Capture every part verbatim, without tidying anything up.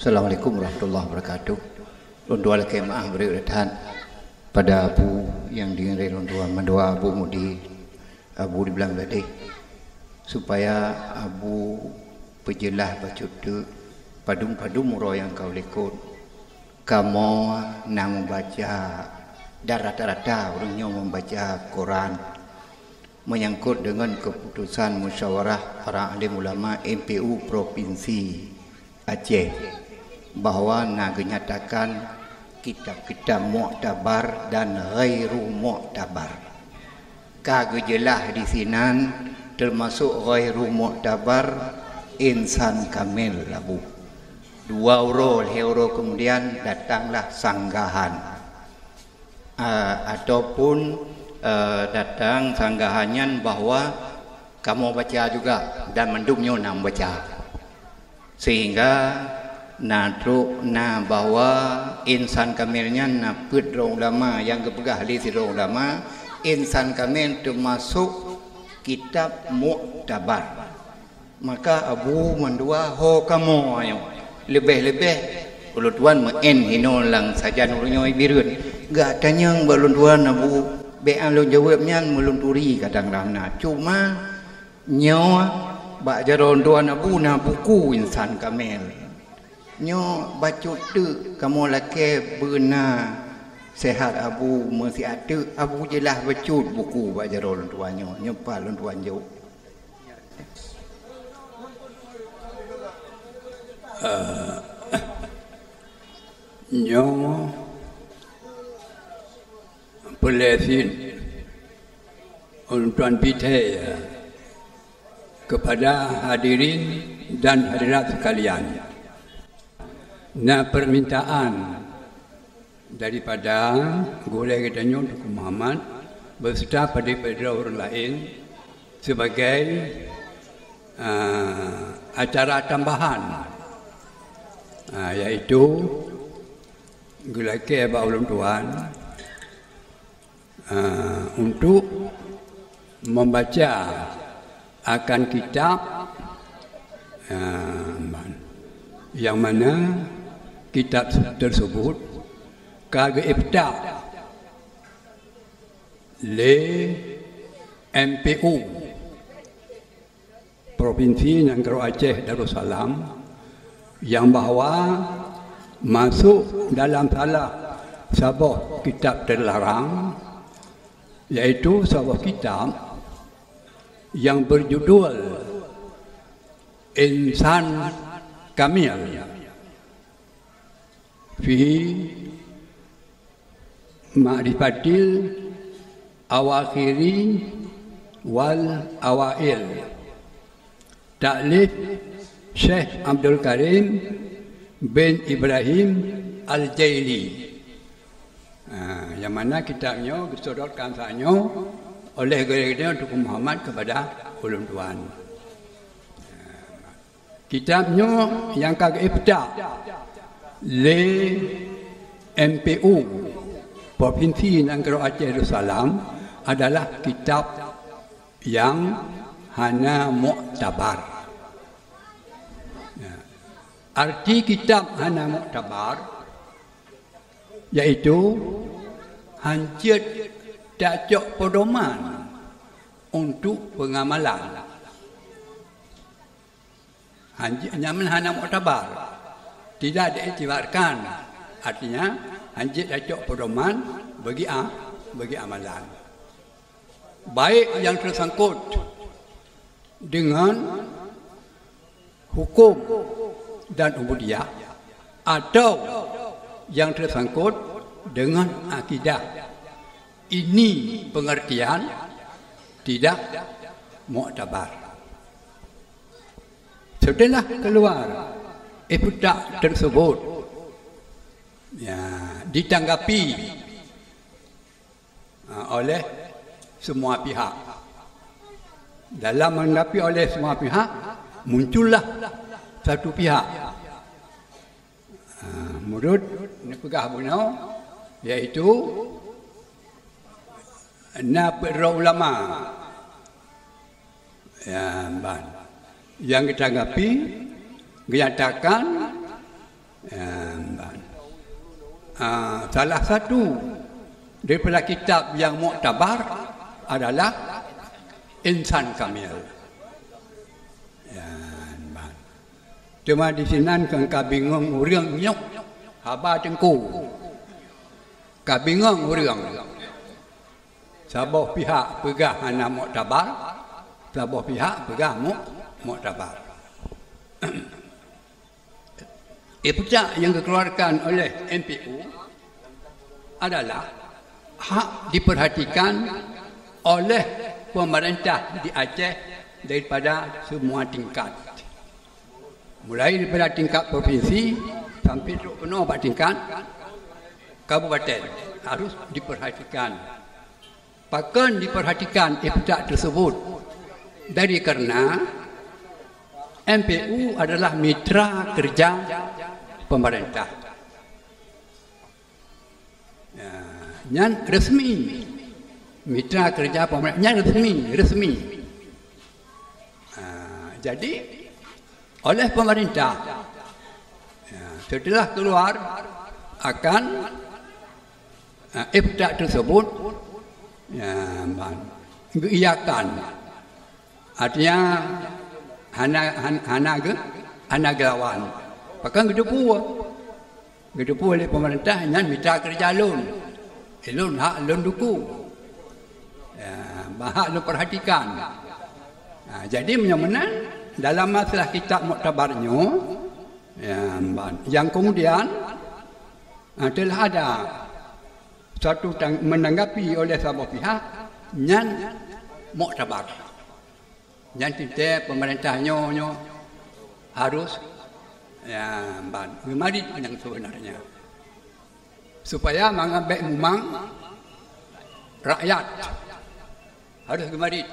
Assalamualaikum warahmatullahi wabarakatuh. Lôn tuan lakée meu'ah beureukat that pada Abu nyang deungon lôn tuan mandua Abu Mudi, Abu di Blang Gadeh, supaya Abu peujeulaih bacut teuk padum-padum uroe nyang ka likot. Kamoe na meubaca dan rata-rata ureuëng nyoe meubaca Quran. Menyangkut dengan keputusan musyawarah para alim ulama M P U Provinsi Aceh bahwa na geunyatakan kitab-kitab muktabar dan ghairu muktabar. Ka geujeulaih di sinan termasuk ghairu muktabar insan kamil labu. Dua uroe, lhée uroe kemudian datanglah sanggahan. Ah, ataupun, eh, datang sanggahan nyan bahwa kamoe baca juga dan mandum nyoe na meubaca. Sehingga na trok na bahwa insan kamil nyan na peuet droe ulama nyang geupeugah lé sidroe ulama, insan kamil teumasok kitab muktabar. Maka Abu mandua ho kamoe nyoe. Leubeh-leubeh ulôn tuan meu'en hinoe lam sajan ureuëng nyoe bireuen. Gak tanyong bak ulôn tuan Abu, bék lôn jaweueb nyan meulôn turi kadang rhana. Cuma nyoe bak jaroe ulôn tuan Abu na buku insan kamil. Nyoe bacut teuk kamoe lakée beuna sehat Abu meusiat teuk Abu jeulaih bacut buku bak jaroe ulôn tuan nyoe. Nyoe pat ulôn tuan jok. Eh, nyoe peuleusin ulôn tuan pih thee kepada hadirin dan hadirat sekalian. Na permintaan daripada gurée geutanyoe Teungku Muhammad beserta padé-padé ureuëng laén sebagai, ah, acara tambahan, ah, yaitu geulakée bak ulôn tuan, ah, untuk membaca akan kitab, ah, yang mana kitab tersebut ka geuiftah lé M P U Provinsi Nanggroe Aceh Darussalam, yang bahwa masuk dalam salah saboh kitab terlarang, yaitu saboh kitab yang berjudul Insan Kamil fi Ma'rifatil Awakhiri wal Awail, taklif Syekh Abdul Karim bin Ibrahim Al-Jaili. Ha, yang mana kitab nyoe geusodotkan saat nyoe oleh gurée geutanyoe Teungku Muhammad kepada ulôn tuan. Kitab nyoe nyang ka geuiftah lé M P U Provinsi Nanggroe Aceh Darussalam adalah kitab nyang hana muktabar. Ya. Arti kitab hana muktabar yaitu hanjeuet tacok pedoman untuk pengamalan. Hanjeuet, nyan hana muktabar. Tidak diiktibarkan. Artinya, hanjeuet tacok pedoman bagi a-, bagi amalan. Baik yang tersangkut dengan hukum dan ubudiyah atau yang tersangkut dengan akidah. Ini pengertian tidak muktabar. Setelah keluar iftah tersebut, ya, ditanggapi, ha, oleh semua pihak. Dalam menanggapi oleh semua pihak, muncullah satu pihak. Ha, meunurot neupeugah bunoe, yaitu na peuet droe ulama. Ya, ban. Nyang geutanggapi, geunyatakan Em, ban. Ah, salah satu daripada kitab yang muktabar adalah Insan Kamil. Em, ban. Cuma di sinan kan ka bingong ureuëng nyoe haba teungku. Ka bingong ureuëng. Saboh pihak peugah hana muktabar, saboh pihak peugah muk-, muktabar. Iftah yang dikeluarkan oleh M P U adalah hak diperhatikan oleh pemerintah di Aceh daripada semua tingkat. Mulai daripada tingkat provinsi sampai trok keunoe bak tingkat kabupaten harus diperhatikan. Pakon diperhatikan iftah tersebut? Dari karena M P U adalah mitra kerja pemerintah. Ya, nyan resmi. Mitra kerja pemerintah nyan resmi, resmi. Ah, jadi oleh pemerintah, ya, setelah keluar akan, ah, iftah tersebut, ya, ban, geuiyakan. Artinya hana, han-, hana ge-, hana gelawan. Bahkan geudukung. Geudukung oleh pemerintah nyan mitra kerja lôn. Lôn hak lôn dukung. Ya, hak lôn perhatikan. Ha, jadi meunyoe meunan dalam masalah kitab muktabar nyoe, ya, ban, yang kemudian, ha, telah ada satu tang-, menanggapi oleh saboh pihak nyan muktabar. Nyan teuntée pemerintah nyoe, nyoe harus, ya, ban, geumarit nyang sebenarnya. Supaya mangat bék mumang rakyat harus geumarit.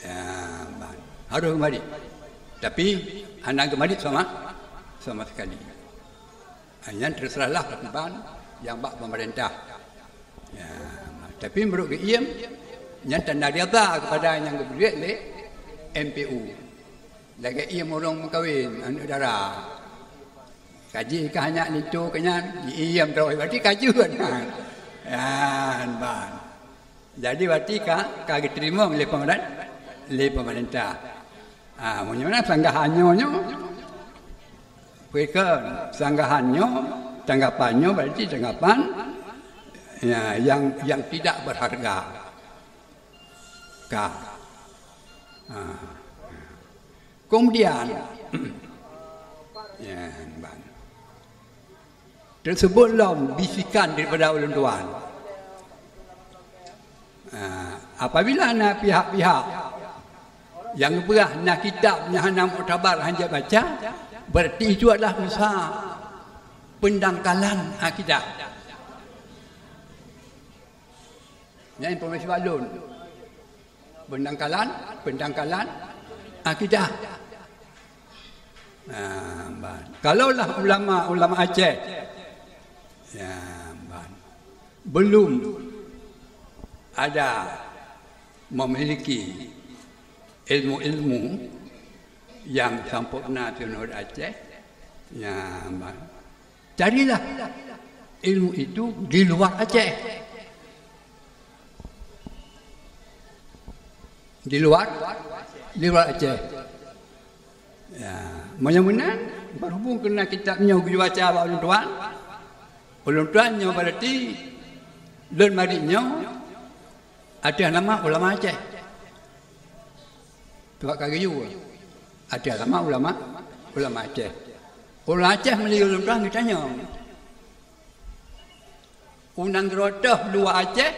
Ya, ban, harus geumarit. Tapi hana geumarit sama, sama sekali. Ha, nyan terserahlah keputusan nyang bak pemerintah. Ya, tapi meunurot geuiem, nyan tanda rida kepada nyang geubri lé M P U. Lagée iem ureuëng meukawen aneuëk dara. Kaji ka hanya linto keunyan, iem droe berarti ka jeuet. Ya, ban. Jadi berarti ka, ka geuteurimong lé pemerintah, lé pemerintah. Ah, meunyoe na sanggahan nyoe, nyoe, peue kheun, sanggahan nyoe, tanggapan nyoe berarti tanggapan, ya, yang, yang tidak berharga. Ka. Ah. Kemudian, ya, ban. Tersebut lom bisikan daripada ulôn tuan. Ah, apabila na pihak-pihak nyang peugah na kitab nyang hana muktabar hana baca, berarti itu adalah usaha pendangkalan akidah. Nyan informasi bak lôn. Pendangkalan, pendangkalan akidah. Nah, ban. Kalaulah ulama-ulama Aceh, ya, ban, belum ada memiliki ilmu-ilmu yang sempurna seunurot Aceh, ya, ban, carilah ilmu itu di luar Aceh. Di luar, di luar Aceh. Ya, meunyoe meunan, berhubung keu na kitab nyoe geubaca bak ulôn tuan, ulôn tuan nyoe berarti lôn marit nyoe ateueh nama ulama Aceh. Tuak ka geuyue ateueh nama ulama, ulama Aceh. Ulama Aceh meunyoe ulôn tuan geutanyong. U nanggroe teuh luwa Aceh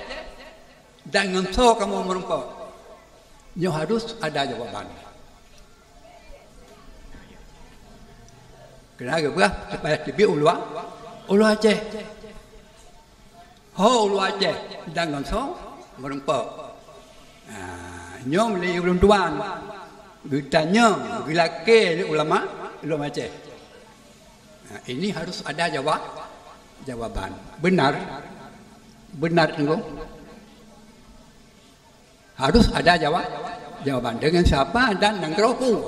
dan ngon soe kamoe meurumpok? Nyoe harus ada jawaban. Keunaga geupeugah supaya teubiet u luwa, u luwa Aceh. Ho u luwa Aceh dan ngon soe meurumpok? Ah, nyoe lé ulôn tuan geutanyong, geulakée lé ulama, ulama Aceh. Nah, ini harus ada jawab, jawaban. Benar? Benar, Teungku? Harus ada jawab, jawaban. Dengan siapa dan nanggroe peue?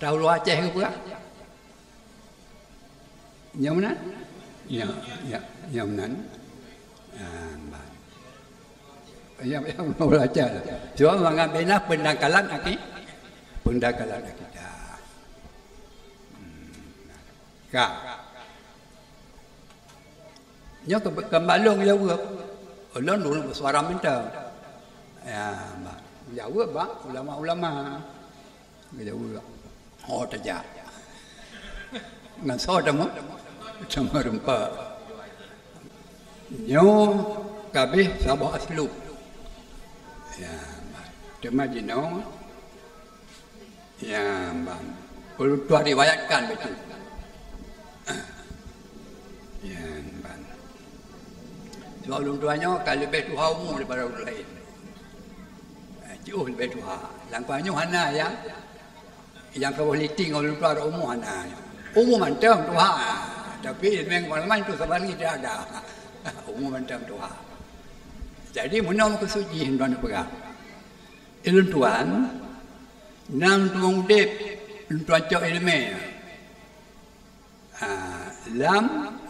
Tahu luar Aceh ke peugah? Nyang meunan? Ya, ya, nyang meunan. Ah, ban. Ya, ya, luar Aceh. Cuma mangat bina pendangkalan aki-, pendangkalan akidah. Hmm. Ka. Nyoe keu-, keumalon jaweueb. Ulôn ureuëng beusuara mantong. Ya, ba-, jaweueb bak ulama-ulama. Jaweueb. Ho tajak. Ngon soe tameu? Tameu rumpok. Nyoe kabeh saboh aslub. Ya, ba-, teuma jinoe Ya, ban. Ulôn tuan riwayatkan beutôi. Ya, ban. Sebab ulôn tuan nyoe ka leubeh tuha umu daripada ureuëng laén. Eh, jiôh leubeh tuha. Lam keuadaan nyoe hana nyang, nyang ka boh liting ulôn tuan umu hana. Umu mantong tuha. Tapi ilmu pengalaman tu saban ni tidak ada. Umu mantong tuha. Jadi, meunoe meukeusud jih ulôn tuan peugah. Ulôn tuan, na lôn tuan udeb, lôn tuan cok iéleumé. Ha, lam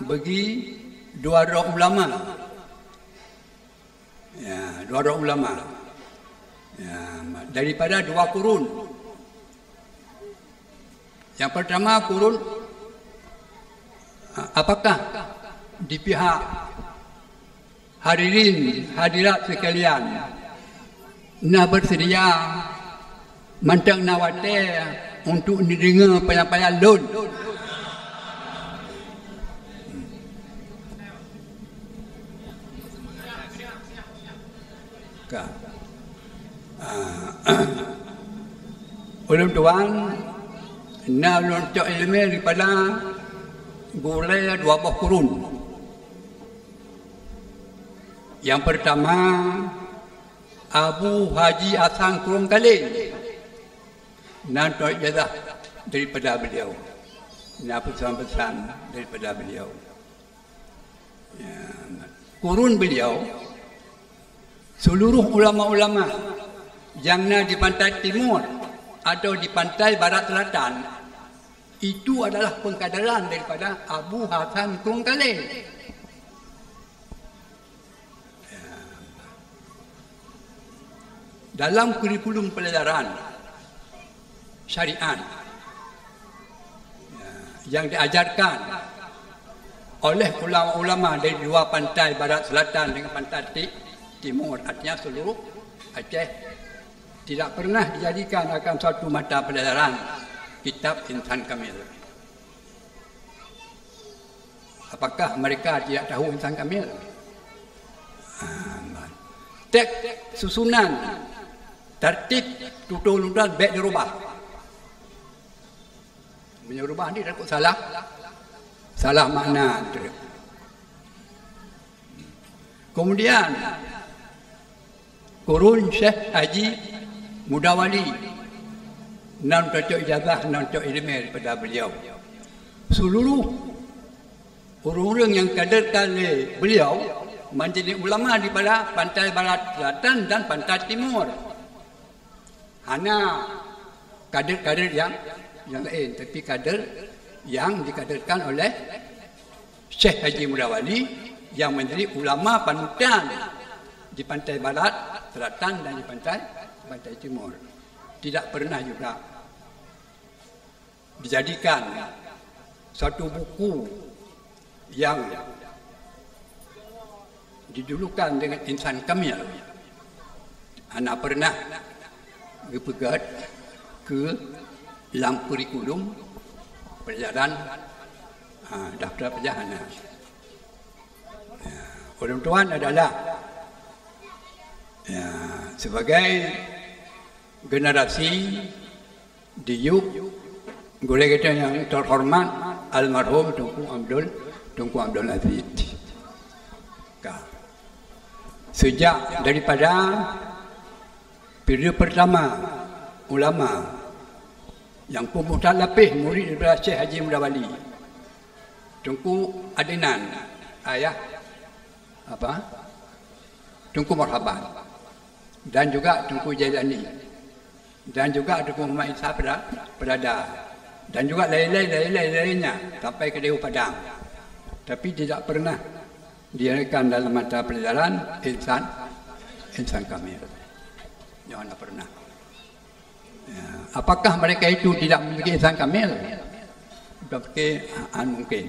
bagi dua droe ulama. Ya, dua droe ulama. Ya, daripada dua kurun. Yang pertama, kurun, apakah di pihak hadirin hadirat sekalian na bersedia mantong na watée untuk neudeungoe panyang-panyang lôn? Ka. Ah, ulôn tuan na lôn cok iéleumé daripada gurée dua boh kurun. Yang pertama, Abu Haji Hasan Krueng Kaleng. Na lôn cok ijazah daripada beliau. Na peusan-peusan daripada beliau. Ya, kurun beliau, seluruh ulama-ulama nyang na di pantai timur atau di pantai barat selatan, itu adalah pengkaderan daripada Abu Hasan Krueng Kaleng. Ya. Dalam kurikulum pelajaran syariat, ya, yang diajarkan oleh ulama-ulama dari dua pantai barat selatan dengan pantai ti-, timur, artinya seluruh Aceh, tidak pernah dijadikan akan suatu mata pelajaran kitab Insan Kamil. Apakah mereka tidak tahu Insan Kamil? Ah, teks susunan tertib tutoe ulôn tuan bék dirubah. Meunyoe rubah ni takot salah, salah makna tu. Kemudian, kurun Syekh Haji Mudawali, na lôn cok ijazah, na lôn cok iéleumé daripada beliau. Seluruh ureuëng-ureuëng nyang kaderkan lé beliau menjadi ulama daripada Pantai Barat Selatan dan Pantai Timur. Hana kader-kader nyang, nyang laén, tapi kader nyang dikaderkan oleh Syekh Haji Mudawali yang menjadi ulama panutan di pantai barat, selatan dan di pantai, pantai timur. Tidak pernah juga dijadikan suatu buku yang dijulukan dengan Insan Kamil, hana pernah geupeugét keu lam kurikulum pelajaran, ha, daftar pelajaran. Ya, ulôn tuan adalah, ya, sebagai generasi di yup gurée geutanyoe nyang terhormat almarhum Teungku Abdul, Teungku Abdul Aziz. Ka. Sejak daripada periode pertama ulama nyang peumutat lapéh murid daripada Syekh Haji Mudawali, Teungku Adnan, ayah apa? Teungku Marhaban dan juga Teungku Jailani. Dan juga Teungku Muhammad Isa Peda-, Pedada. Dan juga lain-lain, lain-lain, lainnya, sampai ke Dewa Padang. Tapi tidak pernah diadakan dalam mata pelajaran insan, insan kamil. Nyoe hana pernah. Ya, apakah mereka itu tidak memiliki insan kamil? Kita fikir, ah, mungkin.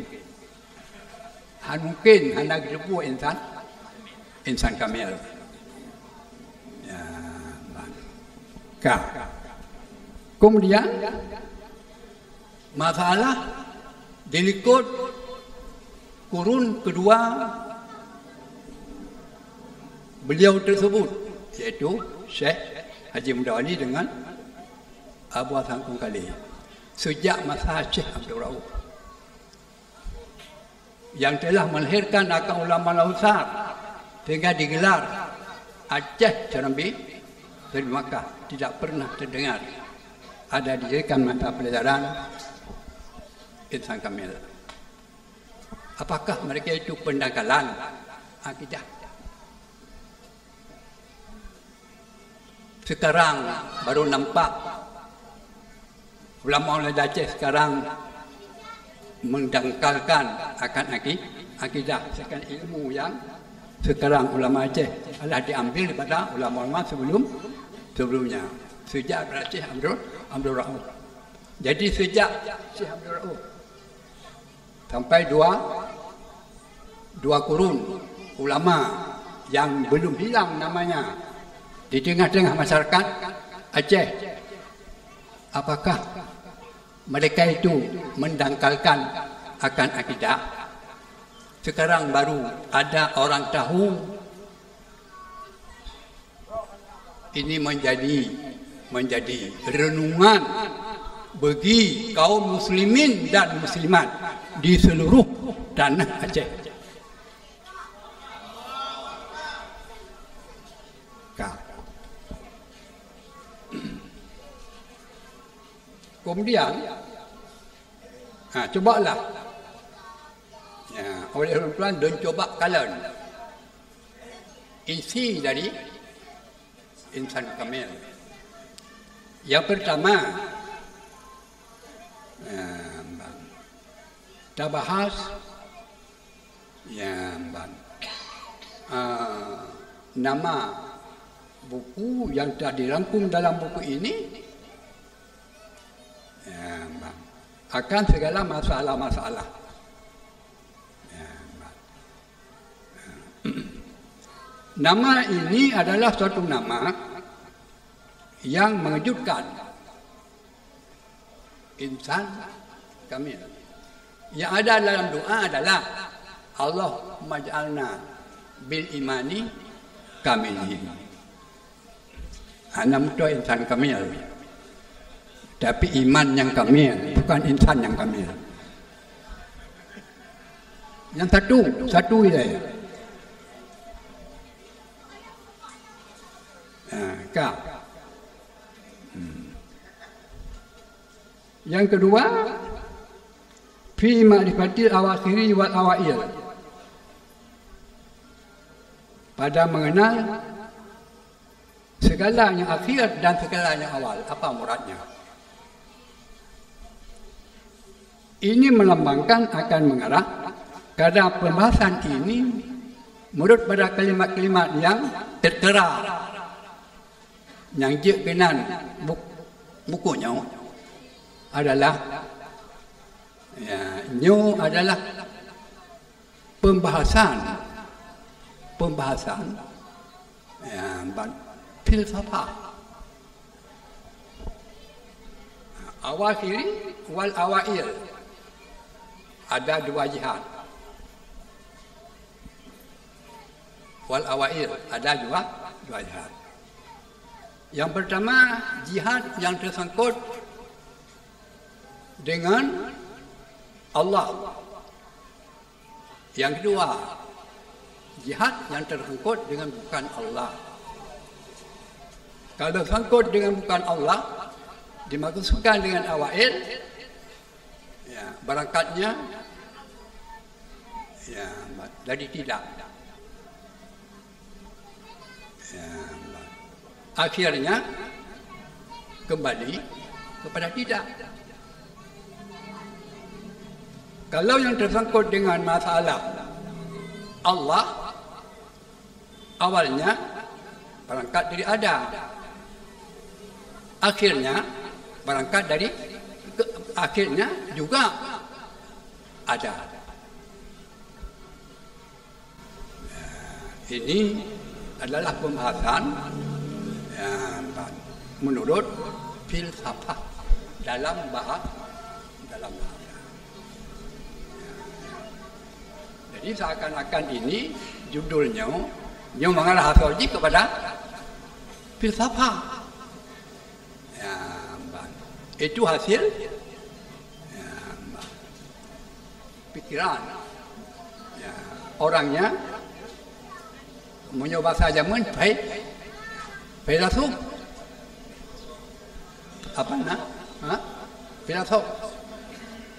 Han mungkin hana geuteupeue insan, insan kamil. Ya, ban. Ka. Kemudian, masalah dilikot kurun kedua beliau tersebut, yaitu Syekh Haji Muda Wali dengan Abu Hasan Kungkali. Sejak masa Syekh Abdul Rauf. Yang telah melahirkan akan ulama-ulama besar, sehingga digelar Aceh Serambi, Serambi Makkah, tidak pernah terdengar ada dijadikan mata pelajaran insan kamil. Apakah mereka itu pendangkalan akidah? Sekarang baru nampak ulama-ulama Aceh sekarang mendangkalkan akan aki-, akidah, sedangkan ilmu yang sekarang ulama Aceh adalah diambil daripada ulama-ulama sebelum, sebelumnya, sejak daripada Syekh Abdul, Abdul Rauf. Jadi, sejak Syekh Abdul Rauf sampai dua, dua kurun ulama yang belum hilang namanya di tengah-tengah masyarakat Aceh. Apakah mereka itu mendangkalkan akan akidah? Sekarang baru ada orang tahu. Ini menjadi, menjadi renungan bagi kaum muslimin dan muslimat di seluruh tanah Aceh. Ka. Kemudian, ha, cubalah. Ya, oleh ulôn tuan, lôn cuba kalon isi dari insan kamil. Yang pertama, ya, ban. Tabahas, ya, ban. Ah, nama buku yang telah dirangkum dalam buku ini, ya, ban. Akan segala masalah-masalah. Ya, ban. Nama ini adalah suatu nama yang mengejutkan. Insan kamil. Yang ada dalam doa adalah, "Allahumma ij'alna bil imani kamilin." Hana mutoh insan kamil. Tapi iman nyang kamil, bukan insan nyang kamil. Nyang satu, satu ilée. Ha, ka. Hmm. Yang kedua, fi ma'rifatil awakhiri wal awail. Pada mengenal segala yang akhir dan segala yang awal. Apa muradnya? Ini melambangkan akan mengarah pada pembahasan ini menurut pada kalimat-kalimat yang tertera. Nyang jeuet keunan buk-, buku nyoe adalah, ya, nyoe adalah pembahasan, pembahasan, ya, ban filsafat. Awakhiri wal awail. Ada dua jihad. Wal awail, ada dua, dua jihad. Yang pertama, jihad yang tersangkut dengan Allah. Yang kedua, jihad yang tersangkut dengan bukan Allah. Kalau sangkut dengan bukan Allah, dimaksudkan dengan awail, ya, berangkatnya, ya, jadi tidak. Ya, akhirnya, Kembali kepada tidak. Kalau yang tersangkut dengan masalah Allah, awalnya berangkat dari ada, akhirnya berangkat dari, akhirnya juga ada. Ini adalah pembahasan, ya, menurut filsafat dalam bahasa, dalam bahasa. Jadi seakan-akan ini judulnya nyoe mengarah asal jih kepada filsafat. Ya, itu hasil, ya, pikiran. Ya, orangnya, meunyoe bahasa jameun, pai-, filsuf. Apa na? Ha? Filsuf.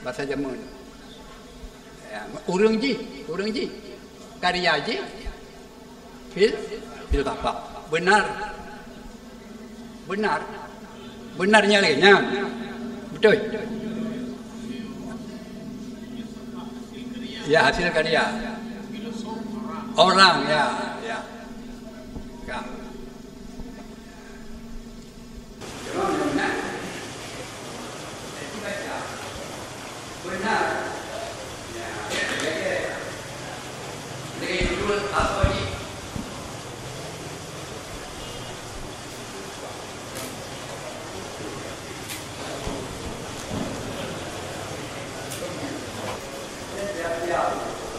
Bahasa jameun. Ya, ureuëng jih, ureuëng jih. Karya jih. Fil-, filsafat. Benar. Benar. Benar nyang lagée nyan. Betul. Ya, hasil karya. Orang, ya, ya. Ka.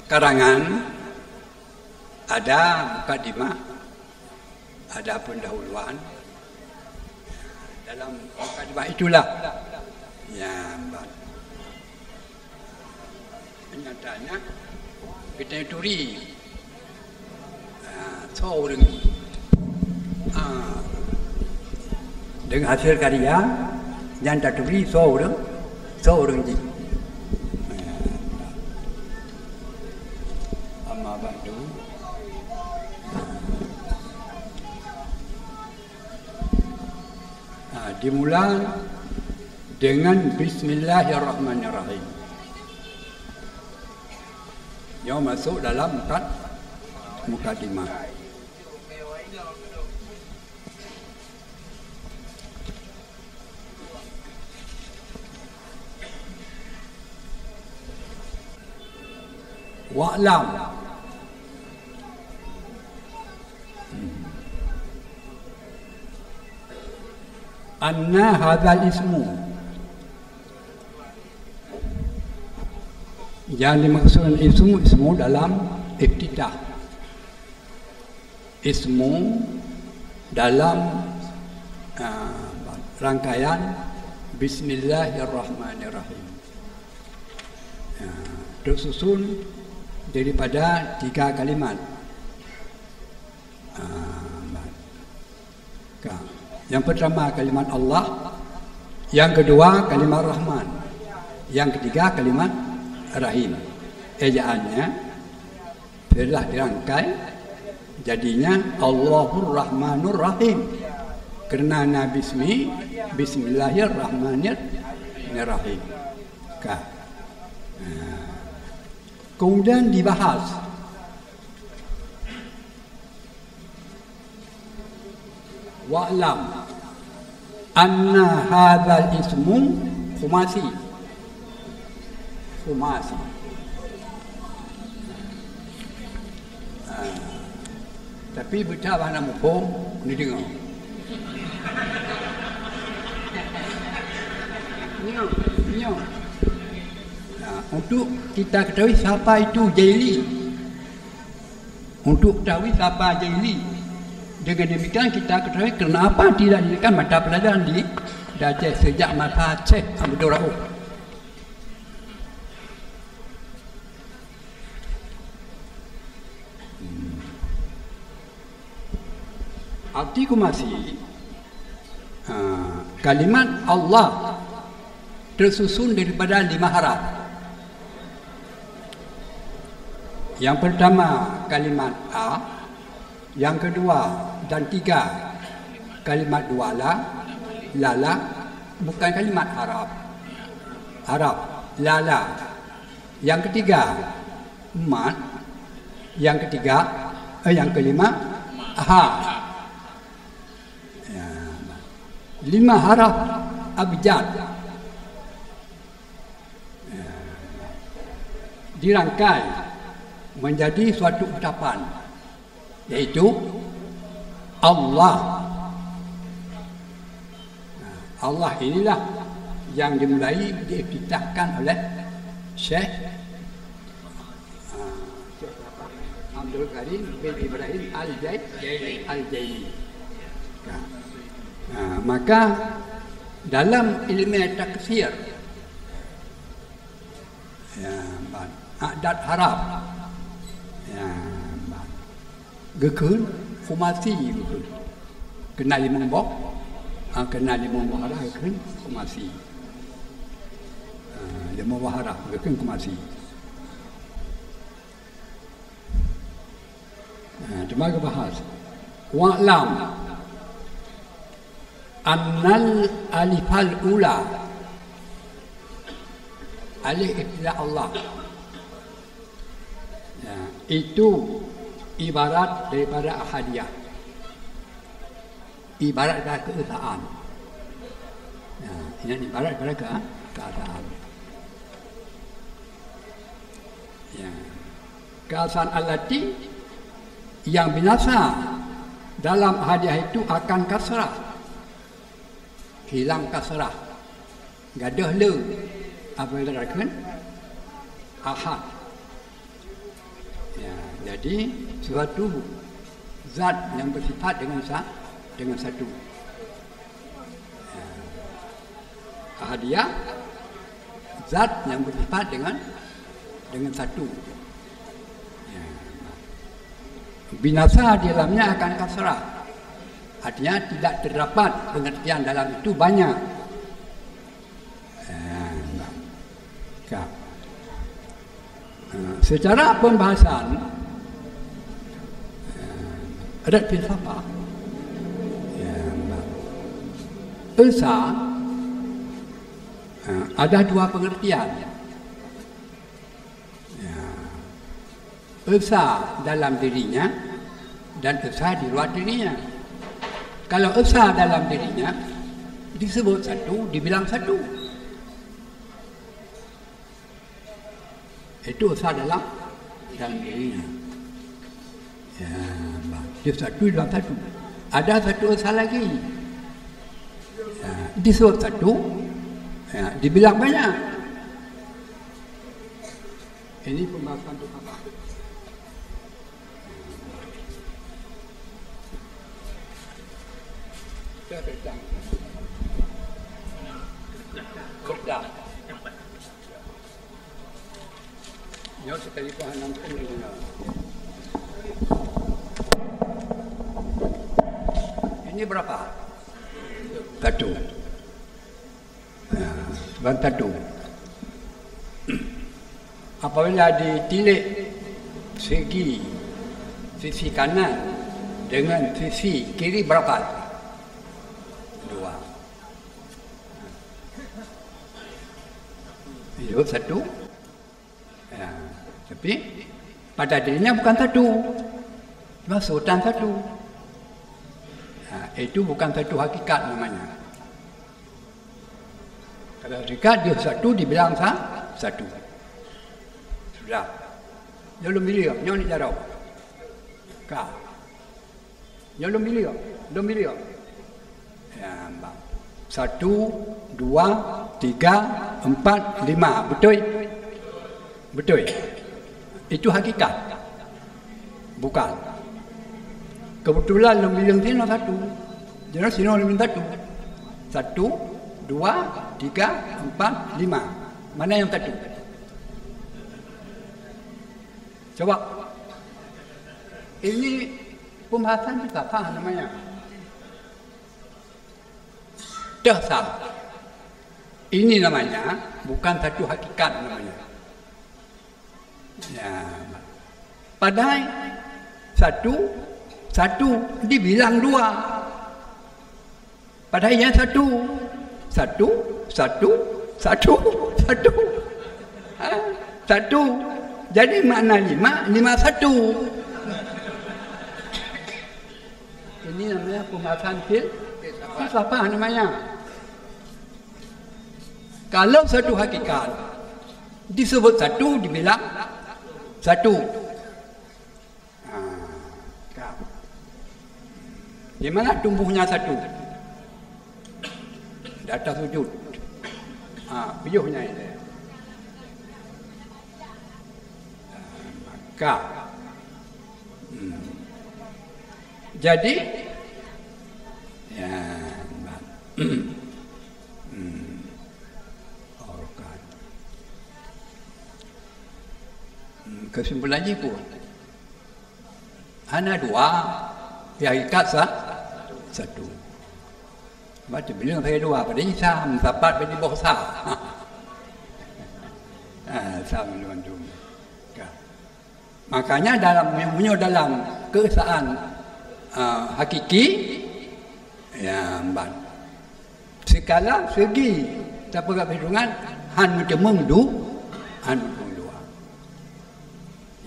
Karangan ada mukadimah, ada pendahuluan. Dalam mukadimah itulah, ya, nyatanya kita turi, ah, soe ureuëng, ah, dengan hasil karya nyang taturi soe ureuëng, soe ureuëng jih. Amma ba'du. Ha, dimula dengan Bismillahirrahmanirrahim. Nyoe masuk dalam mukad-, mukadimah. Wa'lam. Anna hadzal ismu. Yang dimaksud ismu, ismu dalam iftitah. Ismu dalam, ah, rangkaian Bismillahirrahmanirrahim. Ya, tersusun daripada tiga kalimat. Ah, ka. Yang pertama kalimat Allah, yang kedua kalimat Rahman, yang ketiga kalimat Rahim. Ejaannya, setelah dirangkai, jadinya Allahur Rahmanur Rahim. Karena na bismi, Bismillahirrahmanirrahim. Ka. Nah. Kemudian dibahas, wa'lam anna hadzal ismu khumasi. Khumasi. Ah. Tapi beuta bak na muphom, neudeungoe. Nyoe, nyoe. Nah, untuk kita ketahui siapa itu Jaili. Untuk ketahui siapa Jaili. Dengan demikian kita ketahui kenapa tidak dijadikan mata pelajaran di, di Aceh sejak masa Syekh Abdul Rauf. Arti khumasi, ha, kalimat Allah tersusun daripada lima haraf. Yang pertama kalimat A, yang kedua dan tiga kalimat duala, Lala bukan kalimat haraf. Haraf. Lala. Yang ketiga, mat. Yang ketiga, eh, yang kelima, ha. Ya. Lima haraf abjad. Ya. Dirangkai menjadi suatu ucapan, yaitu Allah. Nah, Allah inilah yang dimulai, diiftitahkan oleh Syekh, ah, Abdul Karim bin Ibrahim Al-Jai-, Al-Jaili. Nah, nah, maka dalam ilmu tafsir, ya, ban. Adad haraf. Ya, ban. Geukheun khumasi geukheun. Keunan limong boh, ah, keunan limong boh haraf geukheun khumasi. Ah, limong boh haraf geukheun khumasi. Ha, teuma geubahas. Wa'lam annal alifal ula, alif istilah Allah. Ya, itu ibarat daripada ahadiyah. Ibarat daripada keesaan. Ya, ini ibarat daripada ke-, keesaan. Ya. Keesaan allati yang binasa dalam ahadiyah itu akan kasrah. Hilang kasrah. Gadôh le apabila dikheun ahad. Ya, jadi suatu zat yang bersifat dengan sa-, dengan satu. Ya. Ahadiyah, zat yang bersifat dengan, dengan satu. Ya. Binasa di dalamnya akan kasrah. Artinya tidak terdapat pengertian dalam itu banyak. Ya. Ka. Ha, secara pembahasan, ha, adat filsafat, ya, esa, ha, ada dua pengertian. Ya. Esa dalam dirinya dan esa di luar dirinya. Kalau esa dalam dirinya, disebut satu, dibilang satu. Itu esa dalam, dalam dirinya. Ya, bah, dia satu dalam satu. Ada satu esa lagi. Ya, disebut satu, ya, dibilang banyak. Ini pembahasan tu apa? Kita tentang. Kita. Nyoe sekali pun hana mungkin didengar. Ini berapa? Satu. Ya, ban satu. Apabila ditilik segi sisi kanan dengan sisi kiri berapa? Dua. Itu satu. Ya, tapi pada dirinya bukan satu. Cuma sultan satu. Ya, itu bukan satu hakikat namanya. Kalau hakikat dia satu dibilang sa-, satu. Sudah. Nyoe lôn bilik, nyoe ni jaroe. Ka. Nyoe lôn bilik, lôn bilik. Ya, bang. Satu, dua, tiga, empat, lima. Beutôi? Beutôi. Itu hakikat. Bukan. Kebetulan lôn bilik sinoe satu. Jadi sinoe lôn bilik satu. Satu, dua, tiga, empat, lima. Mana yang satu? Coba. Ini pembahasan filsafat namanya. Dah sah. Ini namanya bukan satu hakikat namanya. Ya. Padahal satu, satu dibilang dua. Padahai nyan satu. Satu, satu, satu, satu. Ha? Satu. Jadi makna lima, lima satu. Ini namanya pembahasan fil-, filsafah namanya. Kalau satu hakikat disebut satu, dibilang satu. Ha, ka. Di mana tumbuhnya satu? Di atas wujud. Ha, piôh nyan. Ha, maka. Hmm. Jadi, ya, hmm. Orkan. Hmm, kesimpulan jih pun. Hana dua, ya, hakikat sa-, satu. Baca bilang saya dua, pada Isa, meusapat pada boh sa. Ah, sa meulantung. Ka. Makanya dalam, meunyoe dalam keesaan, ah, hakiki, ya, ban. Sekala segi tapeugah hitungan, han meuteumong du-, han meuteumong dua.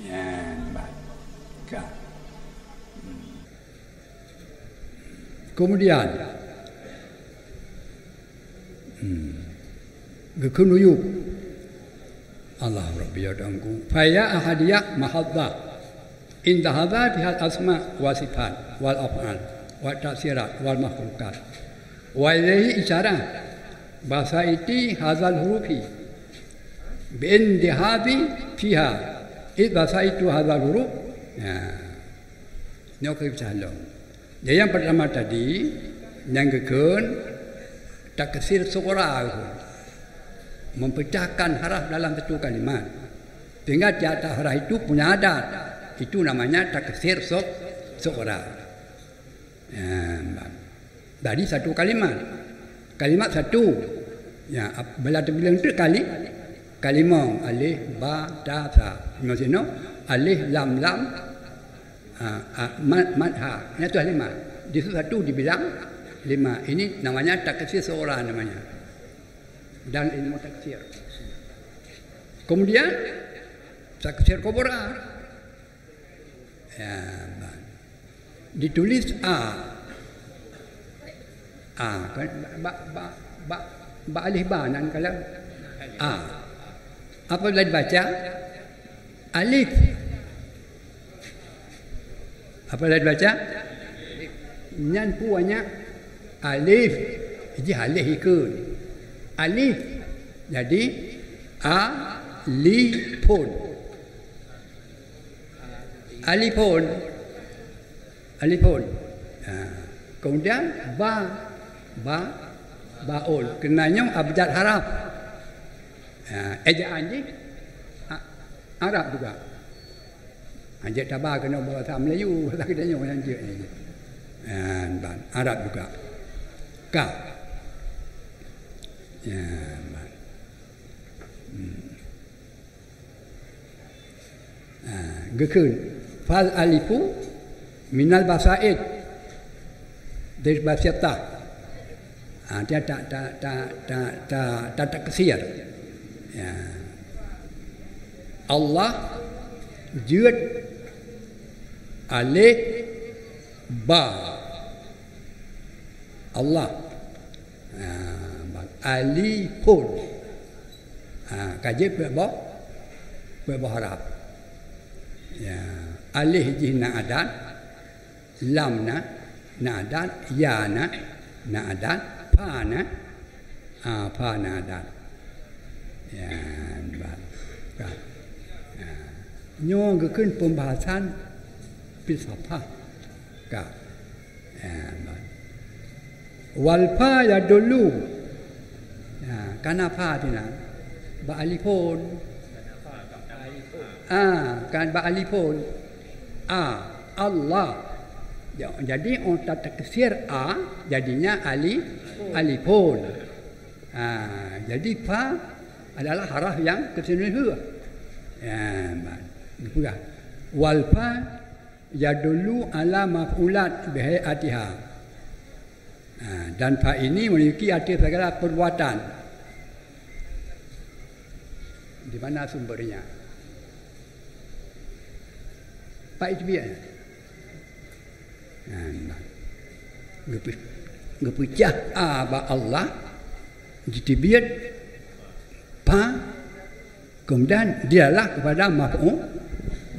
Nyan, baik. Ka. Hmm. Kemudian, hmm, geukheun uyueb Allah Rabbi ya Tuhanku. Faya ahadiyah mahaddah. Inda hadza bihal asma wa sifat wal af'al wa ta'sirat wal makhlukat. Wa ilaihi isyarah. Basaiti hadzal hurufi. Bi indihadi fiha. Id basaitu hadzal huruf. Nah. Nyoe keuh peucah lom. Jadi nyang pertama tadi, nyang geukheun taksir sughra geukheun. Mempecahkan haraf dalam satu kalimat. Sehingga tiap-tiap haraf itu punya adat. Itu namanya taksir su-, sughra. Ya, jadi satu kalimat. Kalimat satu. Ya, ap-, bila terbilang tu kali, kalimong, alif, ba, ta, sa. Maksudnya, alif, lam, lam, ah, ah, mad, mad, ha. Ini tu lima. Di situ satu dibilang lima. Ini namanya taksir sughra namanya. Dan ilmu taksir. Kemudian, taksir kubra. Ya, ba. Ditulis a. A, kan? Ba, ba, ba, ba alif ba nan kalau a. Apabila dibaca alif. Apabila dibaca nyan puanya alif. Jadi alif ikut. Alif. Jadi alifun. Alifun. Alifun. Ha. Kemudian ba, ba, baun. Kena nyoe abjad haraf. Ha, ejaan jih, a-, Arab juga. Ha, jeuet taba keunoe bahasa Melayu, bahasa kita nyoe nyang jeuet ni. Ha, ban, Arab juga. Ka. Ya, ban. Hmm. Ha, geukheun. Fal alifu minal basaid. Dari basitah. Ha, dia tak, tak, tak, tak, tak, tak, tak kesiar. Ya. Allah jeuet alif ba. Allah. Ha, ba-, alifun. Ha, ka jeuet peuet boh, peuet boh haraf. Ya, alif jih na adat, lam na, na adat, ya na, na adat, fa na, ha, fa na adat. Ya, ba-, ka. Ya. Nyoe geukheun pembahasan filsafah. Ka. Ya, ba. Wal fa yadullu. Ya, kana fa tina. Ba alifun. Ah, kan ba alifun. A, Allah. Ja-, jadi, oh, ta-, taksir a, jadinya ali-, alifun. Ah, jadi fa adalah haraf yang keseluruh. Ya, ba. Dipeugah. Wal fa yadullu ala maf'ulat bihai'atiha. Ha, dan fa ini menunjuki arti segala perbuatan. Di mana sumbernya? Pak Itbian. Ha, nah. Geupe-, geupeucah a bak Allah, jiteubiet fa, kemudian dialah kepada maf'u-,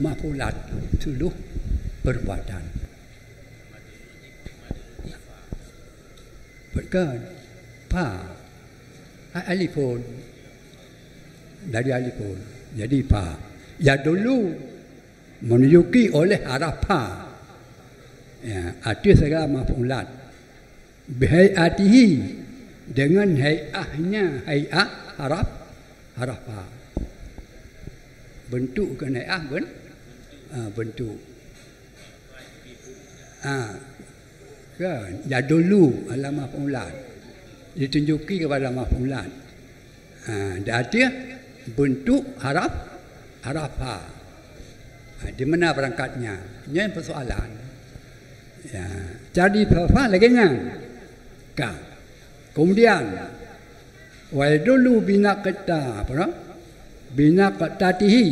maf'ulat, seluruh perbuatan. Bukan. Fa. A-, alifun. Dari alifun. Jadi fa. Yadullu menunjuki oleh haraf fa. Ya, arti segala maf'ulat. Bihai'atihi, dengan hai'ahnya, hai'ah haraf, haraf fa. Bentuk kan hai'ah ben-, ah, bentuk. Ha, kan? Yadullu ala maf'ulat. Ditunjuki kepada maf'ulat. Ha, dan arti bentuk haraf, haraf fa. Ha, di mana berangkatnya? Nyan persoalan. Ya, cari fa lagèe nyan. Ka. Kemudian, wa yadullu binaqta-, apa nama? Binaqtatihi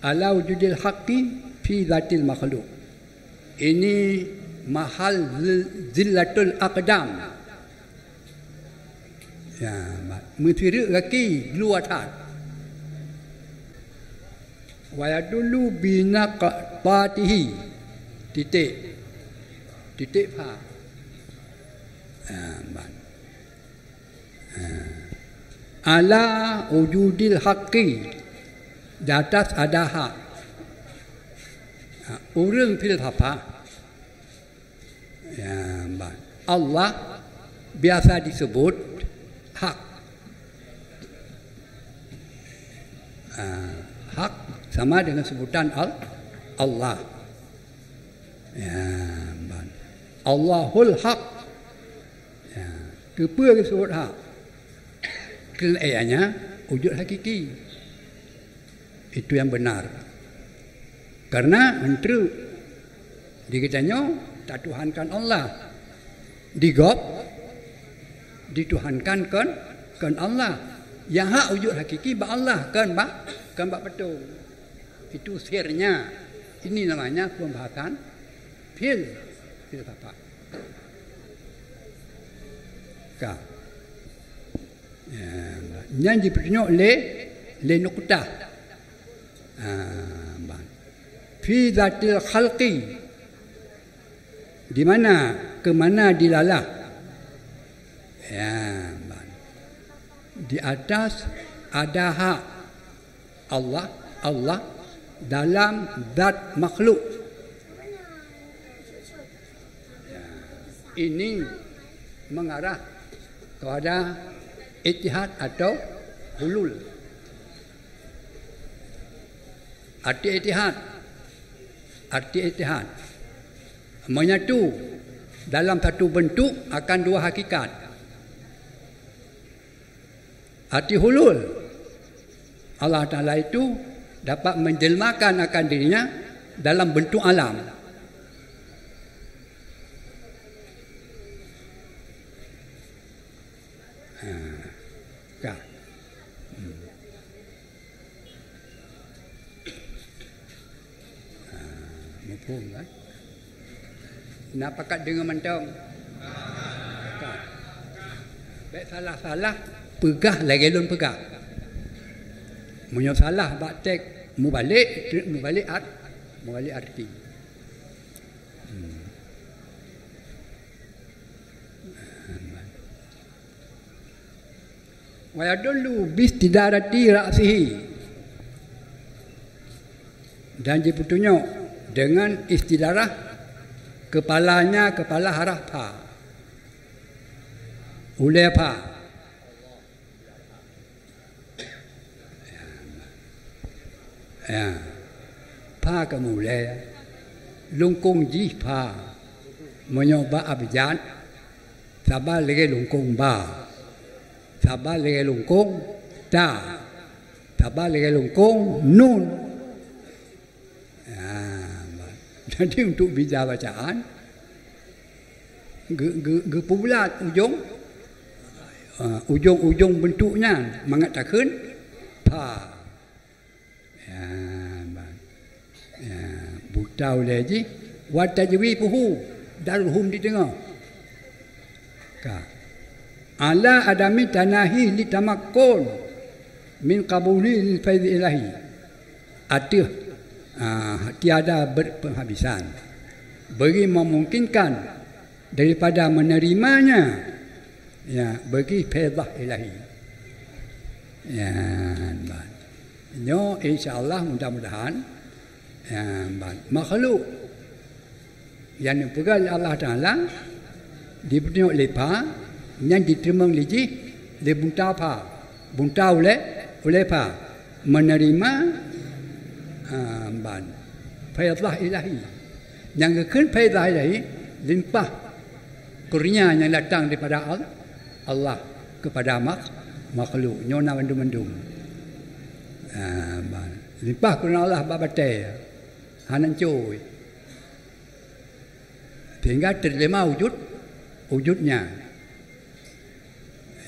ala wujudil haqqi fi zatil makhluk. Ini mahal zil-, zillatul aqdam. Ya, ma-, meusireuk gaki gluwa that. Wa yadullu binaqtatihi. Titik. Titik fa. Ya, ban. Ha. Ala wujudil haqqi, di atas ada hak. Ha, ureueng filsafah, ya, ba-, Allah biasa disebut hak. Ha, hak sama dengan sebutan Al-, Allah. Ya, ban. Allahul Haq. Ya, keupeue geusebut hak? Keuneuk ayanya wujud hakiki. Itu yang benar. Karena menteri di geutanyoe tatuhankan Allah. Di gob dituhankan kon, kon Allah. Yang hak wujud hakiki bak Allah, kon bak, kon bak patung. Itu sirnya. Ini namanya pembahasan fil-, filsafat. Ka. Ya, nyan jipeutunyok lé, lé nuktah. Ha, ban. Fi zatil khalqi. Di mana, ke mana dilalah? Ya, ban. Di atas ada hak Allah, Allah dalam zat makhluk. Ya, ini mengarah kepada ittihad atau hulul. Arti ittihad, arti ittihad, menyatu dalam satu bentuk akan dua hakikat. Arti hulul, Allah Ta'ala itu dapat menjelmakan akan dirinya dalam bentuk alam. Ha, ka. Hmm. Ha, muphom kan? Na pakat deungoe mantong? Pakat. Bèk salah-salah peugah lagèe lôn peugah. Meunyoe salah bak teks mubalek, mubalek art-, mubalek arti. Hmm. Wa yadullu bistidarati ra'sihi. Dan jipeutunyok dengan istidarah kepalanya, kepala haraf pha. Ulèe pha. Ya. Pha ka mulai. Lungkong jih pha. Meunyoe bak abjad, saban lagèe lungkong ba. Saban lagèe lungkong ta. Saban lagèe lungkong nun. Ya. Jadi untuk bida bacaan, Ge-, ge-, geupeubulat ujong, ah, ujong-ujong beuntuk nyan mangat takheun pha. Ya, ban. Ya, buta ulée jih, wa tajwifuhu, darhum di teungoh. Ka. Ala adami tanahi li tamakkun min qabuli lil faidhi ilahi. Ateueh, ah, tiada berpenghabisan. Bagi memungkinkan daripada menerimanya, ya, bagi faidah ilahi. Ya, ban. Nyoe insya Allah mudah-mudahan, ya, ban. Makhluk nyang neupeugah lé Allah Taala, dipeutunyok lé pha, nyan jiteurimong lé jih lé bunta pha, bunta ulée, ulée pha, menerima, ah, ban, faidah ilahi. Nyang geukheun faidah ilahi, limpah kurnia nyang datang daripada Al-, Allah kepada mak-, makhluk. Nyoe na mandum-mandum. Ah, ban. Limpah kurnia Allah bak batée. Hana ncôi. Sehingga terima wujud, wujudnya.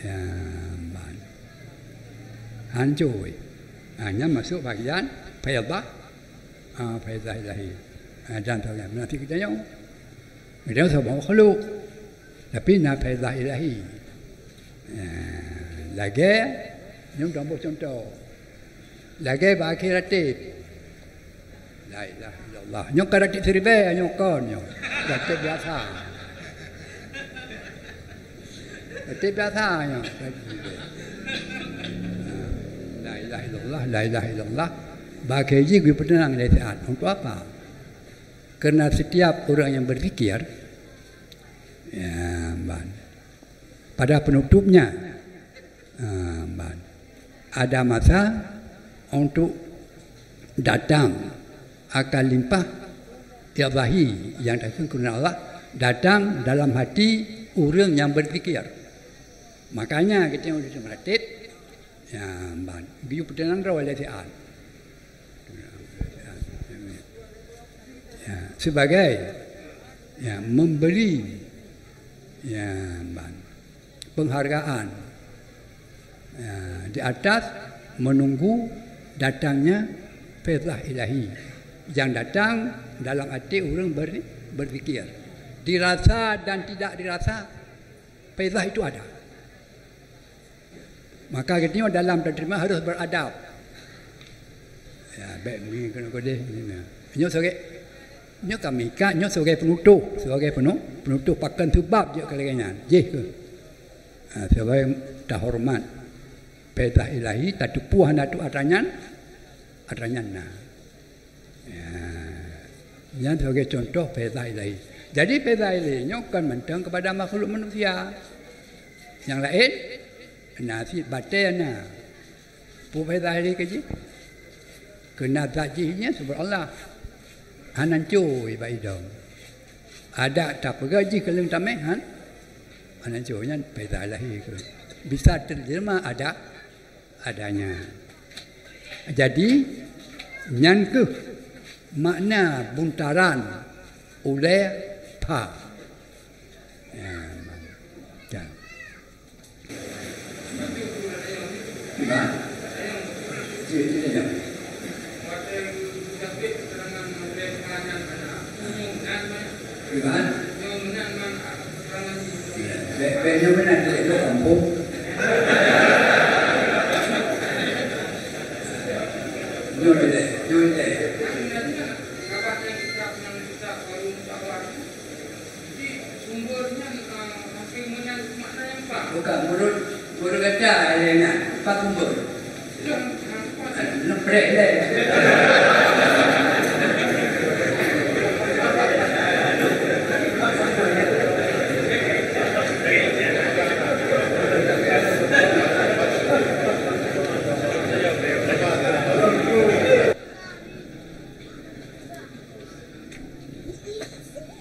Ya, ban. Hancô. Ha, nyan masuk bagian faidah, ha, faidah ilahi. Ha, dan tahu nyan. Nanti kita nyoe. Kita nyoe sama makhluk. Tapi na faidah ilahi. Ha, lagée, nyoe contoh-contoh. Lagée bak akhé ratib. La ilaha illallah. Nyoe ka ratib siribée nyoe kon nyoe. Ratib biasa. Ratib biasa nyoe. La ilaha illallah, la ilaha illallah. Bak akhé jih geupeuteunang lé siat. Untuk apa? Karena setiap orang yang berzikir, ya, ban. Pada penutupnya, ah, ban. Ada masa untuk datang akan limpah ilahi nyang takheun keunan Allah datang dalam hati ureuëng nyang berzikir. Makanya kita yang sudah meratib, ya, ban. Geuyue peuteunang droe lé siat. Ya, sebagai, ya, memberi, ya, ban, penghargaan, ya, di atas menunggu datangnya faidah ilahi yang datang dalam hati orang ber-, berzikir. Dirasa dan tidak dirasa, faidah itu ada. Maka geutanyoe dalam taterima harus beradab. Ya, bék mi keunoe keudeh. Nyoe sebagai, nyoe kami ka, nyoe sebagai penutup, sebagai penu-, penutup pakon sebab jeuet keu lagée nyan. Jih keuh. Ha, sebagai tahormat. Faidah ilahi, tateupeue hana tu atra nyan, atra nyan na. Ya. Nyan sebagai contoh faidah ilahi. Jadi faidah ilahi nyoe kon mantong kepada makhluk manusia. Nyang laén na cit batée na. Peue faidah ilahi keu jih? Keunan zat jih nyan sifeut Allah. Hana ncôi bak idong. Adak tapeugah jih keu leueng tamé, han? Hana ncôi nyan faidah ilahi keuh. Bisa terjemah adak adanya. Jadi, nyan keuh makna buntaran ulée pha. Ya, ya. Iban. Cik, cik, ya. Iban. Bèk, bèk nyoe meunan lé, lé kampung. Nyoe lé, nyoe lé. Bukan, menurut, menurut gata, eh, nyan, empat sumber.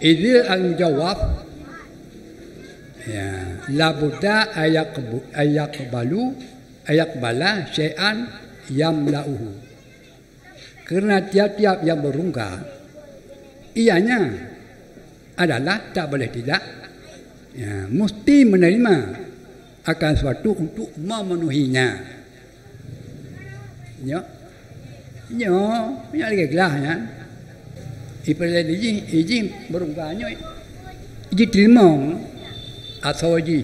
Idil al-mujawab, ya, labudda ayakbu-, ayakbalu, ayakbala syai'an yamla'uhu. Karena tiap-tiap yang berungga, ianya adalah tak boleh tidak Ya, mesti menerima akan sesuatu untuk memenuhinya. Nyoe, nyoe, nyoe lagèe glah nyan. Ipeuleueh jih, ijih beurungga nyoe, jiteurimong asoe jih.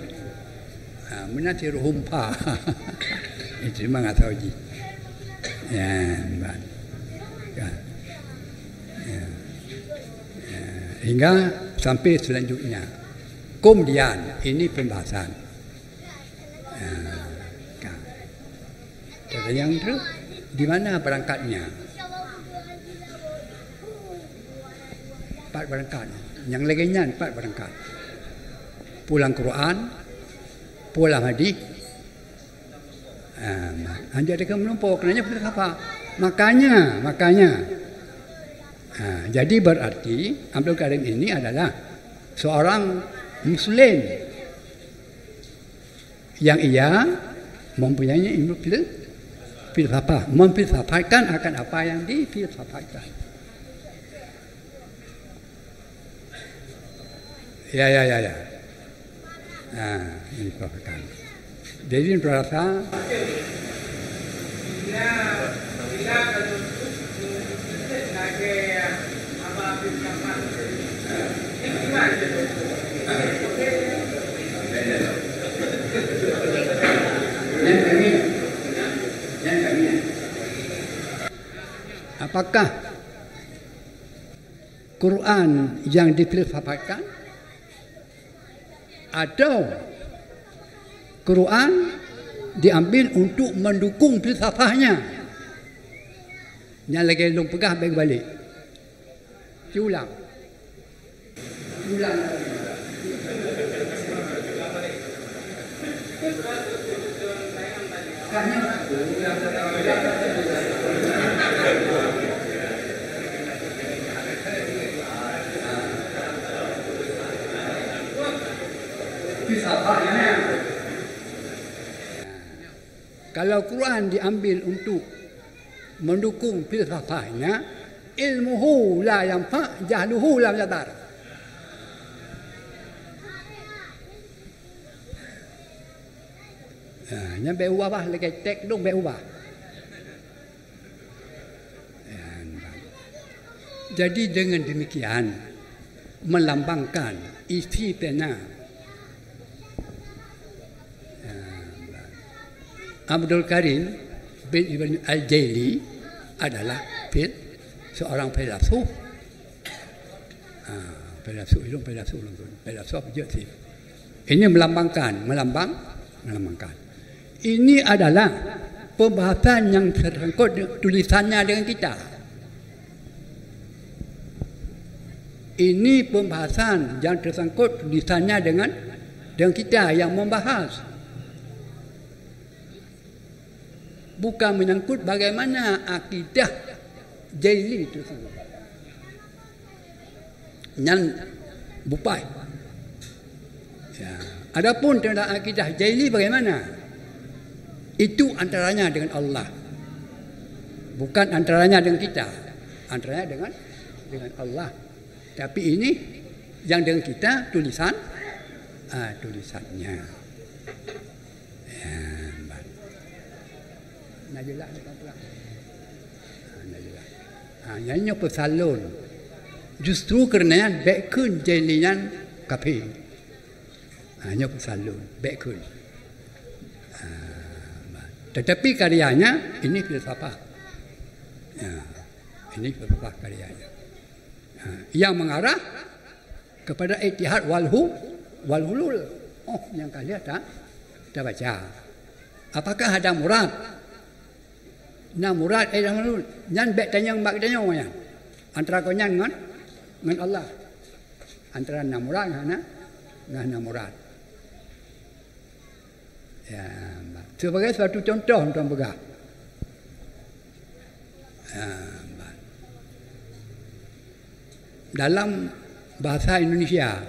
Ha, meunan si ruhum pha. Jiteurimong asoe jih. Ya, ban. Ya. Ya. Ya. Hingga sampai selanjutnya. Kemudian, ini pembahasan. Ha, ka. Pertanyaan tu, di mana berangkatnya? Pat berangkat. Nyang lagèe nyan pat berangkat. Pulang Quran, pulang hadis. Ha, hanjeuet deungon meulumpoe, keunanya filsafat. Makanya, makanya. Ha, jadi berarti Abdul Karim ini adalah seorang muslim yang ia mempunyai ilmu fil-, filsafat, memfilsafatkan akan apa yang difilsafatkan. Ya, ya, ya, ya. Ha, ini filsafatkan. Jadi, berasa Apakah Quran yang difilsafatkan atau Quran diambil untuk mendukung filsafatnya? Nyang lagèe lôn peugah bèk balik. Siulang. Siulang. Kalau Quran diambil untuk mendukung filsafatnya, ilmuhu la yanfa, jahluhu la yadar. Ha, nyan bèk ubah bah, lagèe teks dong bèk ubah. Jadi dengan demikian melambangkan isi pena. Abdul Karim bin Ibrahim Al-Jaili adalah fil-, seorang filsuf. Ha, filsuf, ilmu filsuf, ilmu filsuf jeuet sih. Ini melambangkan, melambang, melambangkan. Ini adalah pembahasan yang tersangkut de-, tulisannya dengan kita. Ini pembahasan yang tersangkut tulisannya dengan, dengan kita yang membahas. Bukan menyangkut bagaimana akidah Jaili itu. Nyan bupai. Ya. Adapun tentang akidah Jaili bagaimana? Itu antaranya dengan Allah. Bukan antaranya dengan kita. Antaranya dengan, dengan Allah. Tapi ini yang dengan kita tulisan, ah, tulisannya. Ya, ban. Na jeulaih, na jeulaih. Ha, na jeulaih. Ha, nyan nyoe peusan lôn. Justru keureuna nyan bèk kheun Jaili nyan kafé. Ha, nyoe peusan lôn, bèk kheun. Ha, ban. Tetapi karyanya ini filsafat. Ya, ini filsafat karyanya. Ha, yang mengarah kepada ittihad wal hu-, wal hulul. Oh, nyang ka lheueh ta-, tabaca. Apakah ada murad? Na murad, eh, na hulul. Nyan bèk tanyong bak geutanyoe nyan. Antara gobnyan ngon, ngon Allah. Antara na murad ngon na, ngon na murad. Ya, sebagai suatu contoh untuk peugah. Ya, dalam bahasa Indonesia.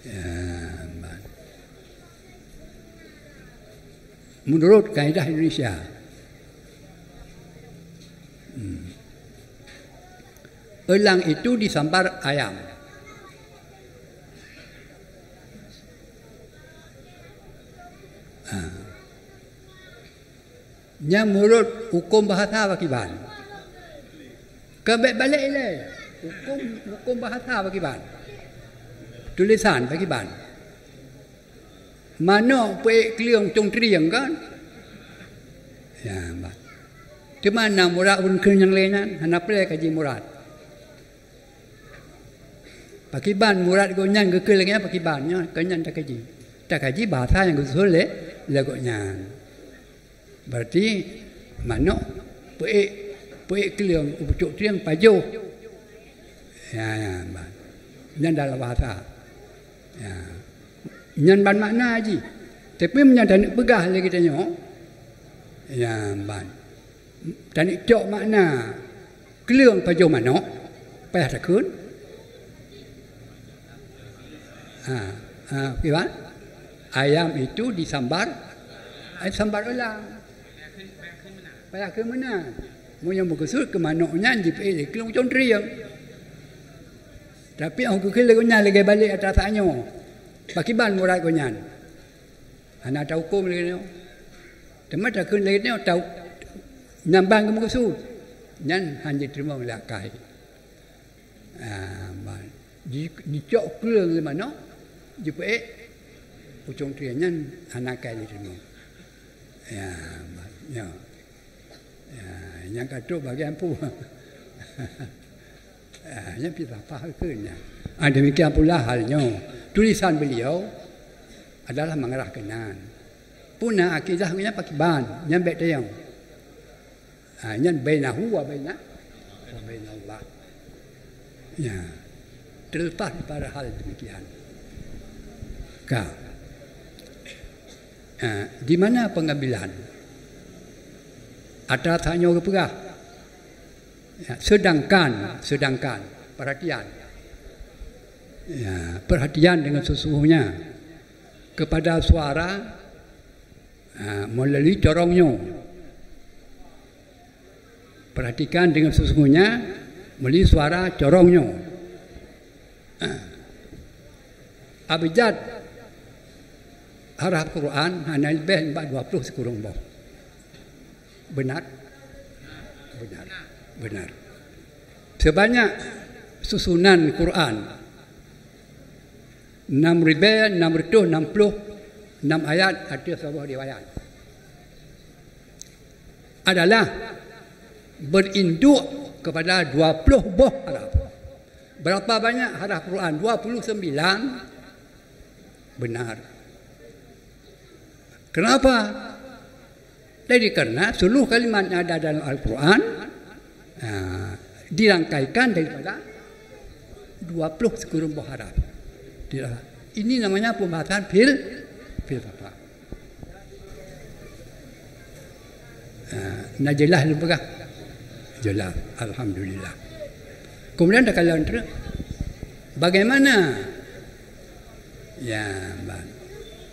Ya, menurut kaedah Indonesia, hmm, elang itu disambar ayam. Ha. Nyan meunurot huköm bahasa pakiban. Ka bék balek ilée. Huköm, huköm bahasa pakiban. Tulisan pakiban. Manök peuék kleueng cong trieng kan? Ya, bah. Teuma na murad ureuëng kheun nyang lé nyan, hana peureulée kaji murad. Pakiban murad gobnyan geukheun lagée nyan pakiban nyoe, keu nyan takaji. Takaji bahasa nyang geususun lé, lé gobnyan. Berarti manök peuék, peuék kleueng, peucok trieng pajoh. Ya, ya, ban. Nyan dalam bahasa. Ya. Nyan ban makna jih. Tapi meunyoe taneuk peugah lé geutanyoe, ya, ban. Taneuk cok makna kleueng pajoh manök, payah takheun. Ha, ha, kiban? Ayam itu disambar, ai sambar ulang. Payah kheun meunan. Meunyoe meukeusut keu manök nyan jipeuék lé kleueng cong trieng. Tapi óh geukheun lé gobnyan lagée balek atra tanyoe. Pakiban murad gobnyan? Hana tahuköm lagée nyoe. Teuma takheun lagée nyoe, tau nyang ban geumeukeusut. Nyan hana jiteurimong lé akai. Ah, ban. Ji-, jicok kleueng lé manök, jipeuék u cong trieng nyan hana akai jiteurimong. Ya, ban. Ya. Ya, nyang ka trok bagian pu. Ah, nyan filsafah kheun nyan. Ah, demikian pula hal nyoe. Tulisan beliau adalah mengarah keunan. Puna akidah nyan pakiban, nyan bék tayong. Ah, nyan bainahu wa baina, wa bainallah. Ya. Terlepas daripada hal demikian. Ka. Ah, di mana pengambilan? Atra tanyoe geupeugah. Ya, sedangkan, sedangkan, perhatian. Ya, perhatian dengan sesungguhnya kepada suara, ha, melalui corong nyoe. Perhatikan dengan sesungguhnya melalui suara corong nyoe. Ha. Abjad haraf Quran hana leubeh nibak dua ploh sikureueng boh. Benar? Benar. Benar. Sebanyak susunan Quran enam ribu enam ratus enam puluh enam ayat ateueh saboh riwayat adalah berinduk kepada dua puluh boh haraf. Berapa banyak haraf Quran? Dua puluh sembilan. Benar. Kenapa? Jadi karena seluruh kalimat yang ada dalam Al-Quran, ah, dirangkaikan daripada dua puluh sikureueng boh haraf. Tidak. Ini namanya pembahasan fil-, filsafat. Ah, na jelas lôn peugah? Jelas. Alhamdulillah. Kemudian takalon treuk, bagaimana, ya, ban,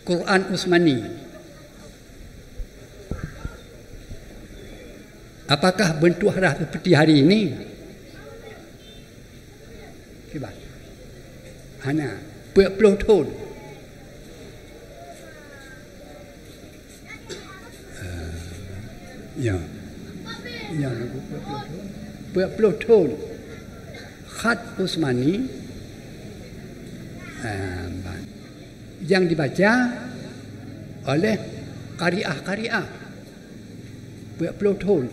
Quran Utsmani? Apakah bentuk haraf seperti hari ini? Kiban? Hana. Peuet ploh thon. Ah, ya. Ya, lagu peuet ploh thon. Peuet ploh thon. Khat Utsmani, ah, ban. Yang dibaca oleh qariah-qariah. Peuet ploh thon.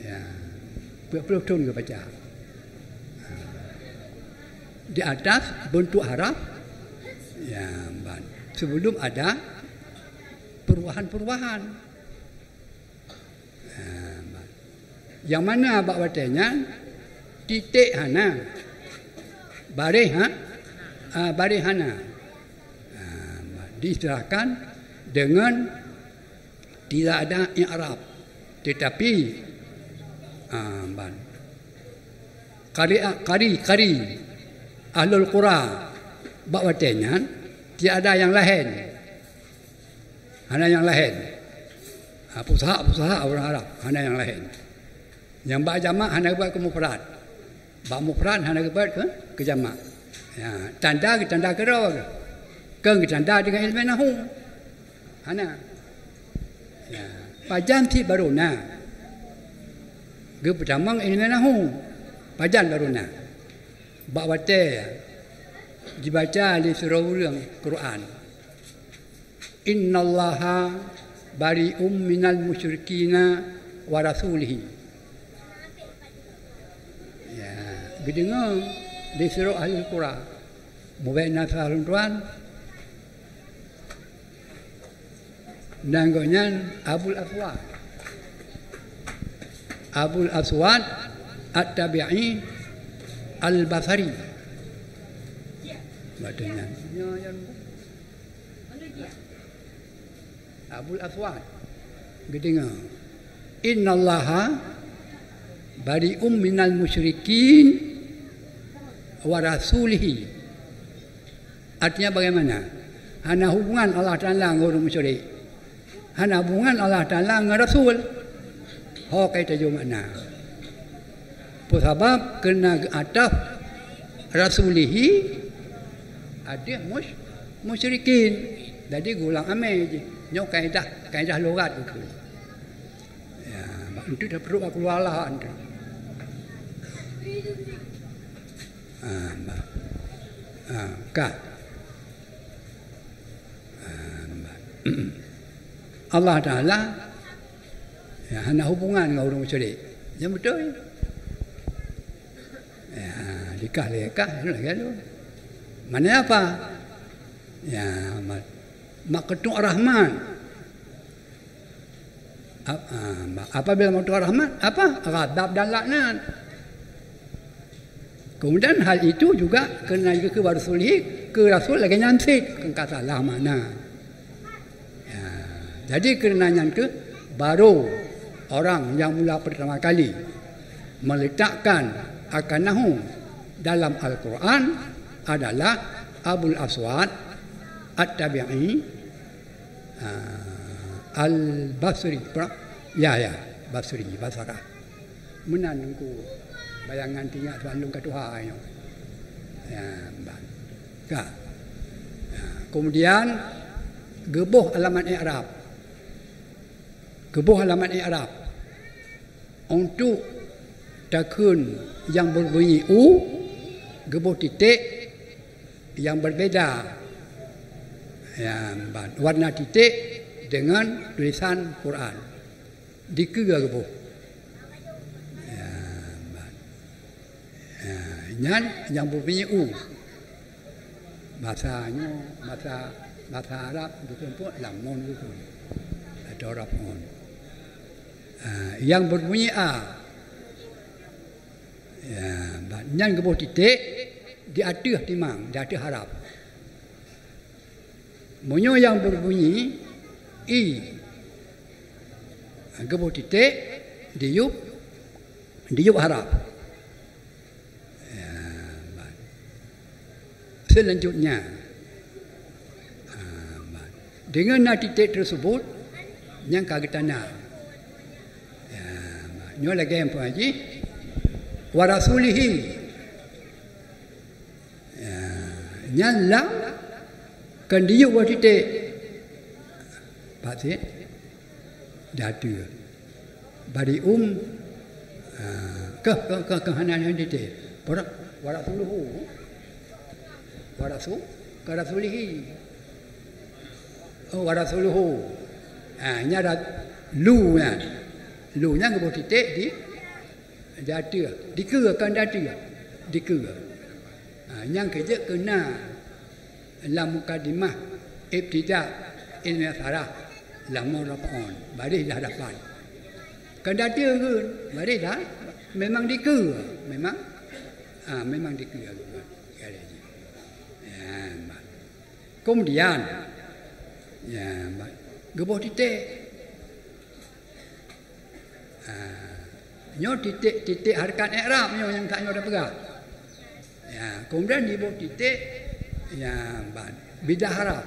Ya. Peuet ploh thon geubaca. Di atas bentuk haraf, ya, ban. Sebelum ada perubahan-perubahan. Ha, ban. Yang mana bak watée nyan titek hana, baréh ha, ah, baréh hana. Ha, ban. Diistilahkan dengan tidak ada i'rab. Tetapi, ah, ban. Qari, qari, qari ahlul qura bak watée nyan tidak ada yang laén. Hana nyang laén. Ha, pusahak-pusahak ureuëng Arab, hana nyang laén. Nyang bak jamak hana geubat keu mufrad. Bak mufrad hana geubat keu, keu jamak. Ya, tanda geutanda keudroe. Kon geutanda deungon ileumé nahu. Hana. Ya, pajan cit baru na. Geupeutamong ilmu nahu, pajan baru na. Bak watée jibaca lé sidroe ureuëng Quran, "Innallaha bari'um minal musyrikina wa rasulihi." Ya, geudeungoe lé sidroe ahli Quran. Mubek na salah lôn tuan. Nan gobnyan Abul Aswad. Abul Aswad At-Tabi'i Al-Basri. Bak gobnyan. Abul Aswad. Geudeungoe, "Innallaha bari'um minal musyrikin wa rasulihi." Artinya bagaimana? Hana hubungan Allah Taala ngon ureuëng musyrik. Hana hubungan Allah Taala ngon rasul. Ho ka teuju makna. Peue sabab? Keureuna geuataf rasulihi ateueh mus-, musyrikin. Jadi geuulang amé jih. Nyoe kaidah, kaidah logat ukeue. Ya, bak enteuk tapeurok aku lala enteuk. Ah, bah. Ah, ka. Ah, bah. Allah Taala, ya, hana hubungan ngon ureuëng musyrik. Nyang beutôi. Ya, dikah lé kah, lagée tu. Mana apa? Ya, ma-, makhluk rahmat. Ap-, ah, ma-, apabila makhluk rahmat, apa? Ghadab dan laknat. Kemudian hal itu juga keureuna geukheun bak Rasul, keu Rasul lagée nyan cit, kon ka salah makna. Ya, jadi keureuna nyan keuh baru orang yang mula pertama kali meletakkan akan nahu dalam Al-Quran adalah Abul Aswad At-Tabi'i, ah, Al-Basri. Pra-, ya, ya, Basri, Basrah. Meunan Teungku, bayangan tinyak tuan lôn ka tuha nyoe. Ya, ban. Ka. Ya, kemudian geuboh alamat i'rab. Geuboh alamat i'rab. Untuk takheun nyang beubunyi u, geuboh titék nyang beubeda, ya, ban, warna titék deungon tulisan Quran. Dikeue geuboh. Ya, ban. Ya, nyan nyang beubunyi u. Basa nyoe, basa, basa Arab geupeubuet lam mon geukheun. Atau raf'un. Ah, nyang beubunyi a. Ya, ba-, nyan geuboh titék di ateueh timang, di ateueh haraf. Meunyoe nyang beubunyi i, geuboh titék, diyueb, diyueb haraf. Ya, ba-, Selanjutnya, ah, deungon na titék tersebut, nyang ka geutanda. Ya, nyoe lagée nyang peue jih, "Wa rasulihi." Ya, nyan lam kon diyueb boh titék. Pat cit? Di ateueh. Bari'um, ah, keuh, keuh, keuh, keuh hana, hana titék. Pura, wa rasuluhu. Wa rasu-, ka rasulihi. Oh, wa rasuluhu. Ah, nyan ra-, lu nyan. Lu nyan geuboh titék di, di ateueh. Dikeue, kon di ateueh. Dikeue. Ah, nyan keuh jeuet keu na lam mukadimah ibtida ilmiah sarah lam mon raf'un, baréh dah dapat. Kon di ateueh geukheun, baréh dah, memang dikeue, memang, ah, memang dikeue geukheun. Ya, ba-, kemudian, ya, ba-, geuboh titék. Ah, nyoe titék-titék hareukat i'rab nyoe nyang ka nyoe tapeugah. Ya, kemudian diboh titék, ya, ban, bidah haraf.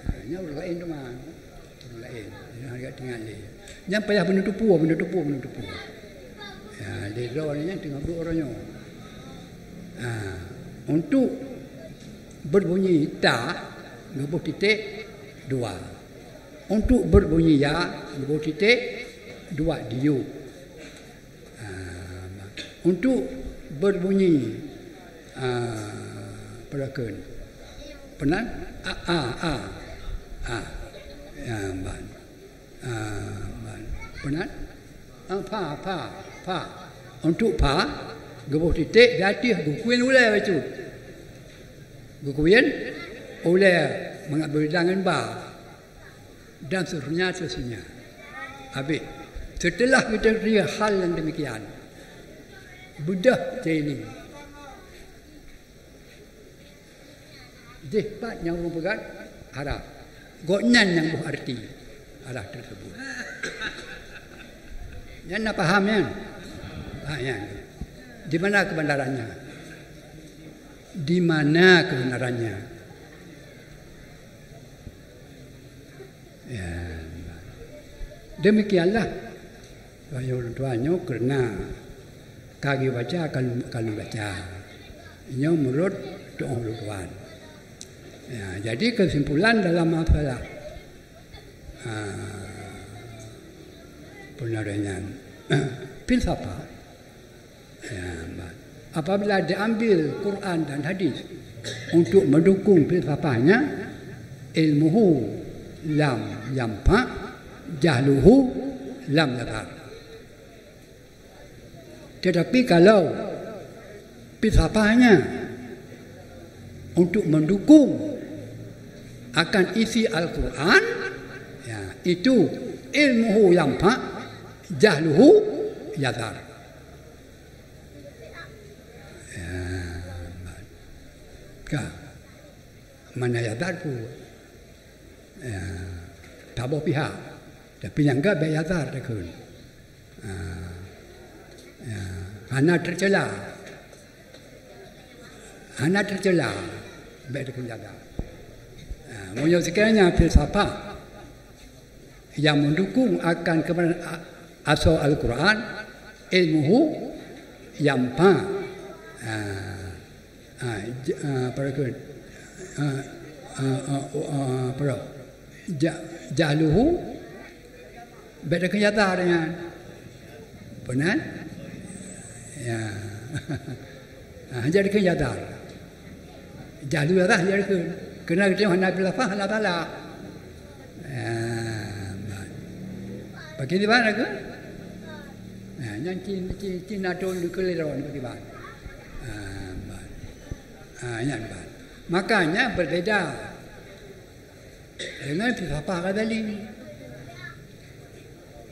Ah, nyoe ureuëng laén teuma. Ureuëng laén. Nyoe hareukat tinggai lé. Nyang payah beuneuteupue, beuneuteupue, beuneuteupue. Ya, lé droe nyan teungoh brok uroe nyoe. Ah, untuk berbunyi ta, geuboh titék, dua. Untuk berbunyi ya, dua titik, dua diuk. Ah, untuk berbunyi, ah, peurakeun. Peunan? A, a, a. A. Ya, ban. Ah, ban. Peunan? Ah, pha, pha, pha. Untuk pha, geuboh titik di ateueh, geukuen ulée bacut. Geukuen ulée mangat beuridang ngon ba. Dan seterusnya, seterusnya. Habis. Setelah kita terima hal yang demikian, beudôh cailing. Jih pat nyang ureuëng peugah haraf. Gobnyan nyang boh arti haraf tersebut. Nyan na paham nyan? Ah, nyan. Di mana kebenarannya? Di mana kebenarannya? Ya. Demikianlah, wahai ulôn tuan, nyoe keureuна ka geubaca, ka lôn, ka lôn baca. Nyoe meunurot tuoh ulôn tuan. Ya, jadi kesimpulan dalam masalah, ah, peunurot nyan, filsafat, ya, ba-, apabila diambil Quran dan hadis untuk mendukung filsafahnya, ilmuhu lam yanfa, jahluhu lam yadhar. Tetapi kalau filsafahnya untuk mendukung akan isi Al-Quran, ya, itu ilmuhu yanfa, jahluhu yadhar. Ya, ka. Mana yadhar pun. Ya, taboh pihak. Tapi nyang ka bèk yadhar takheun. Ah, ya, hana tercela. Hana tercela. Bèk takheun yadhar. Ah, meunyoe sekiranya filsafat yang mendukung akan kebenaran a-, asal Al-Quran, ilmuhu yanfa. Ah, ah, j-, ah, apa dia? Ah, ah, ah, oh, ah, apa dia? Ja-, jahluhu, bèk takheun yadhar nyan. Peunan? Ya. Ah, jadi kheun yadhar. Jahlu yadhar jadi kheun. Keureuna geutanyoe hana filsafah, hana salah. Ah, bak-, bagi di mana ke? Ah, nyan cin, cin, cin atau di keliru ni bagi ban. Ah, ban. Ah, nyan ban. Makanya berbeda dengan filsafah Ghazali.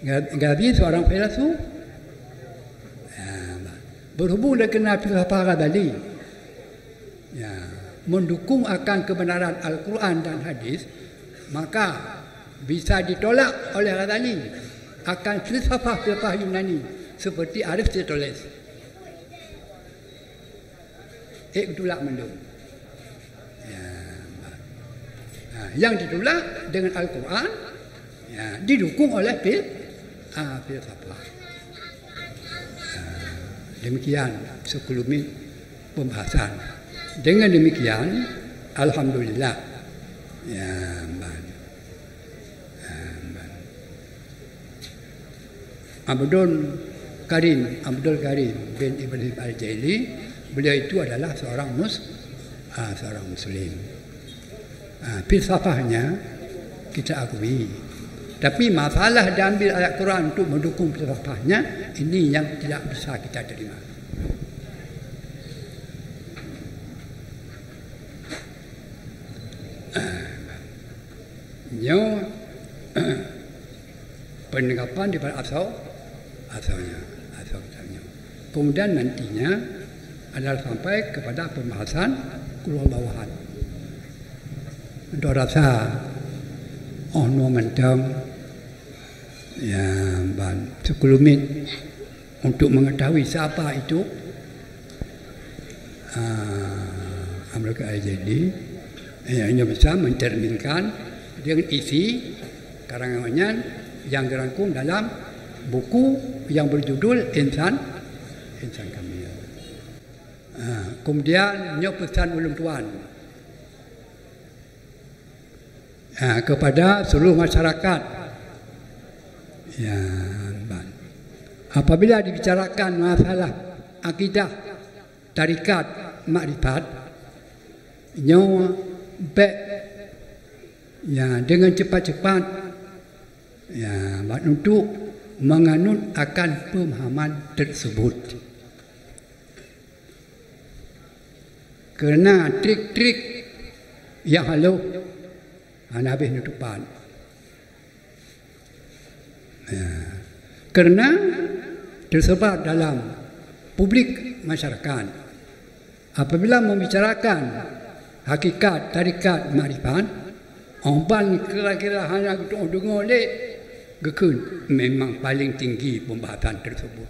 Ga-, Ghazali seorang filsuf. Ya, berhubung dia kenal filsafah Ghazali, ya, mendukung akan kebenaran Al-Quran dan hadis, maka bisa ditolak oleh Ghazali akan filsafah-filsafah Yunani seperti Aristoteles. Eh, ditulak mandum. Ya. Ha, yang ditulak dengan Al-Quran, ya, didukung oleh fil-, ah, filsafat. Ha, demikian sekelumit pembahasan. Dengan demikian, alhamdulillah. Ya, ban. Ha, ban. Abdul Karim, Abdul Karim bin Ibrahim Al-Jaili, beliau itu adalah seorang mus-, ah, seorang muslim. Ah, filsafahnya kita akui. Tapi masalah diambil ayat Quran untuk mendukung filsafahnya, ini yang tidak bisa kita terima. Nyoe peunanggapan daripada asoe, asoe nyoe, asoe kitab nyoe. Kemudian nantinya adalah sampai kepada pembahasan Qul Huwallahu Ahad. Untuk rasa, oh, nyoe mantong, ya, ban sekelumit untuk mengetahui siapa itu, ah, Abdul Karim Al-Jaili, ya, hanya bisa mencerminkan dengan isi karangan nyan yang dirangkum dalam buku yang berjudul Insan, Insan Kamil. Ah, kemudian, nyoe pesan ulôn tuan. Ah, kepada seluruh masyarakat. Ya, ban. Apabila dibicarakan masalah akidah, tarikat, makrifat, nyoe bèk, ya, dengan cepat-cepat, ya, ban untuk menganut akan pemahaman tersebut. Karena trik-trik yang halus hana habéh neutupat. Ya. Karena tersebar dalam publik masyarakat. Apabila membicarakan hakikat tarikat makrifat, oh ban kira-kira hana geudeungoe lé, geukheun memang paling tinggi pembahasan tersebut.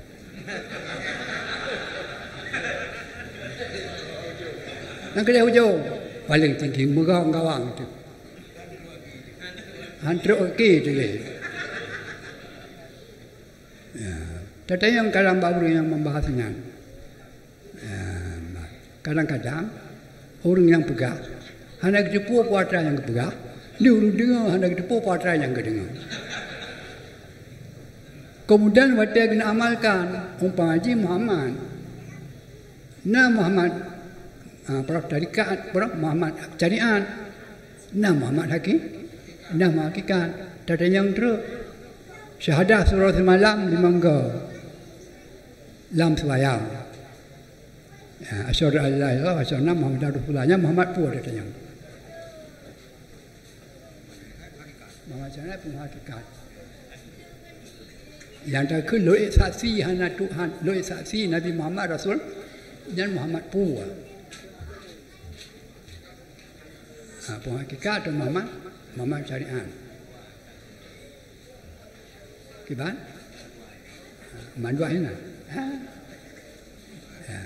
Nyang keudeh ujong, paling tinggi meugawang-gawang tu. Han trok oke tu lé. Ya. Tatanyong kadang bak ureueng nyang membahas nyan. Ya, kadang-kadang ureueng nyang peugah hana geuteupeue peue atra nyang geupeugah, di ureueng deungoe hana geuteupeue peue atra nyang geudeungoe. Kemudian watèe geuneuamalkan, umpama jih Muhammad, na Muhammad, ah, parab tarikat, parab Muhammad syariat, na Muhammad haki-, na Muhammad hakikat. Tatanyong treuk, syahadah siuroe simalam limong goe lam seumayang. Ya, asyhadu an la ilaha illallah wa asyhadu anna Muhammadar Rasulullah. Nyan Muhammad peue tatanyong? Muhammad syariat peue hakikat? Nyang takheun lôn ék saksi hana Tuhan, lôn ék saksi Nabi Muhammad Rasul, nyan Muhammad peue? Ha, peue hakikat tu Muhammad, Muhammad syariat. Kiban? Mandua hina. Ha? Ya.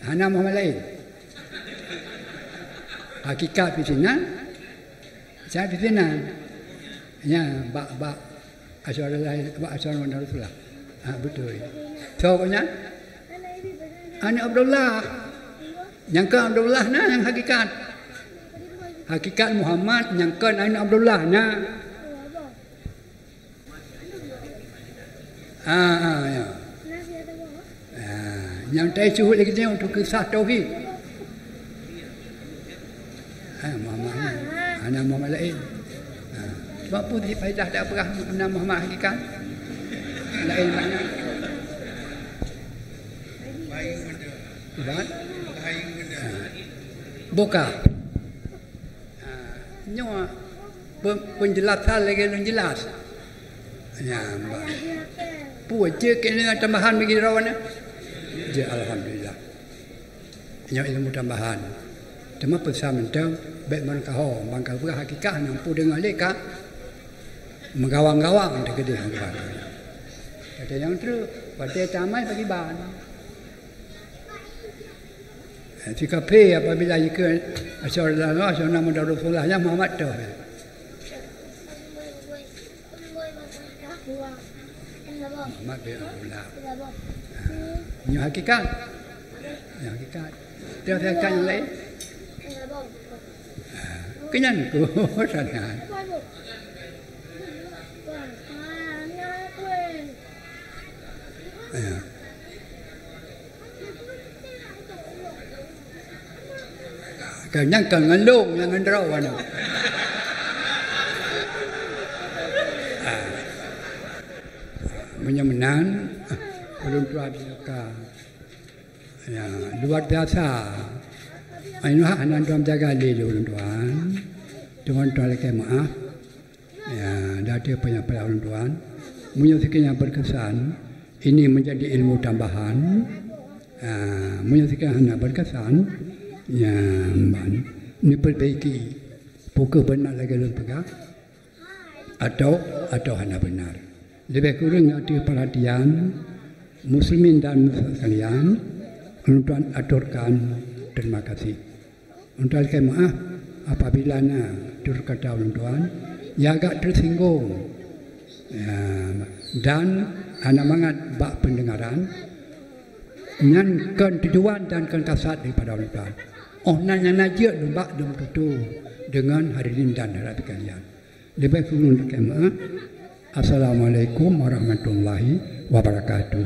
Hana Muhammad laén. Hakikat pih sinan, syariat pih sinan. Ya, bak, bak asyhadu an la ilaha, bak asyhadu anna Rasulullah. Ha, beutôi. Soe nyan? Aneuk Abdullah. Nyang kon Abdullah na nyang hakikat. Hakikat Muhammad nyang kon aneuk Abdullah na. Ah, ah, ya. Ah, nyang tai syuhud lagi tengok tu kisah tauhid. Ah, Muhammad ni. Hana Muhammad laén. Ah, sebab pun di Faidah dak peugah na Muhammad hakikat. Laén makna. Iban? Ah, buka. Ha, nyoe pe-, penjelasan lagèe lôn jelas. Ya, bah. Peue jeuet keu ilmu tambahan bagi droeneuh? Jeuet, alhamdulillah. Nyoe ilmu tambahan. Teuma pesan mantong bèk meurukaho, ban ka peugah hakikat nyang peue deungoe lé ka meugawang-gawang teukeudeh meukeubah. Kata nyang treuk, watèe tamai bagi ban. Eh, si kafé apabila jikheun, "Asyhadu an la ilaha illallah, asyhadu anna Muhammadar Rasulullah," nyan Muhammad toh. Muhammad bin Abdullah. Ah, nyoe hakikat. Nyoe hakikat. Tiap-tiap hakikat nyang laén. Ah, keu nyan ku sanan. Ya. Ka nyang ka ngon lôn, nyang ngon droe nyoe. Ah. Meunyoe meunan, ulôn tuan ka, ya, luar biasa. Ai, nyoe hana tuan jaga lé lôn tuan. Teuma tuan lakèe meu'ah. Ya, dari apa yang pernah ulôn tuan. Meunyoe sikira nyang berkesan, ini menjadi ilmu tambahan. Ah, meunyoe sikira hana berkesan, ya, ban neupeurbaiki. Peu kheueh beuna lagèe lôn peugah, atau, atau hana beuna. Leubeh kureueng ateueh peurhatian muslimin dan muslimat sekalian, ulôn tuan aturkan terima kasih. Ulôn tuan lakèe meu'ah apabila na tutur kata ulôn tuan nyang agak teusinggung, ya, dan hana mangat bak peundengaran, nyan kon tujuan dan kon kasat daripada ulôn tuan. Oh na nyang na jeuet lôn bak lôn tutoe deungon hadirin dan hadirat sekalian. Leubeh kureueng lakèe meu'ah. Assalamualaikum warahmatullahi wabarakatuh.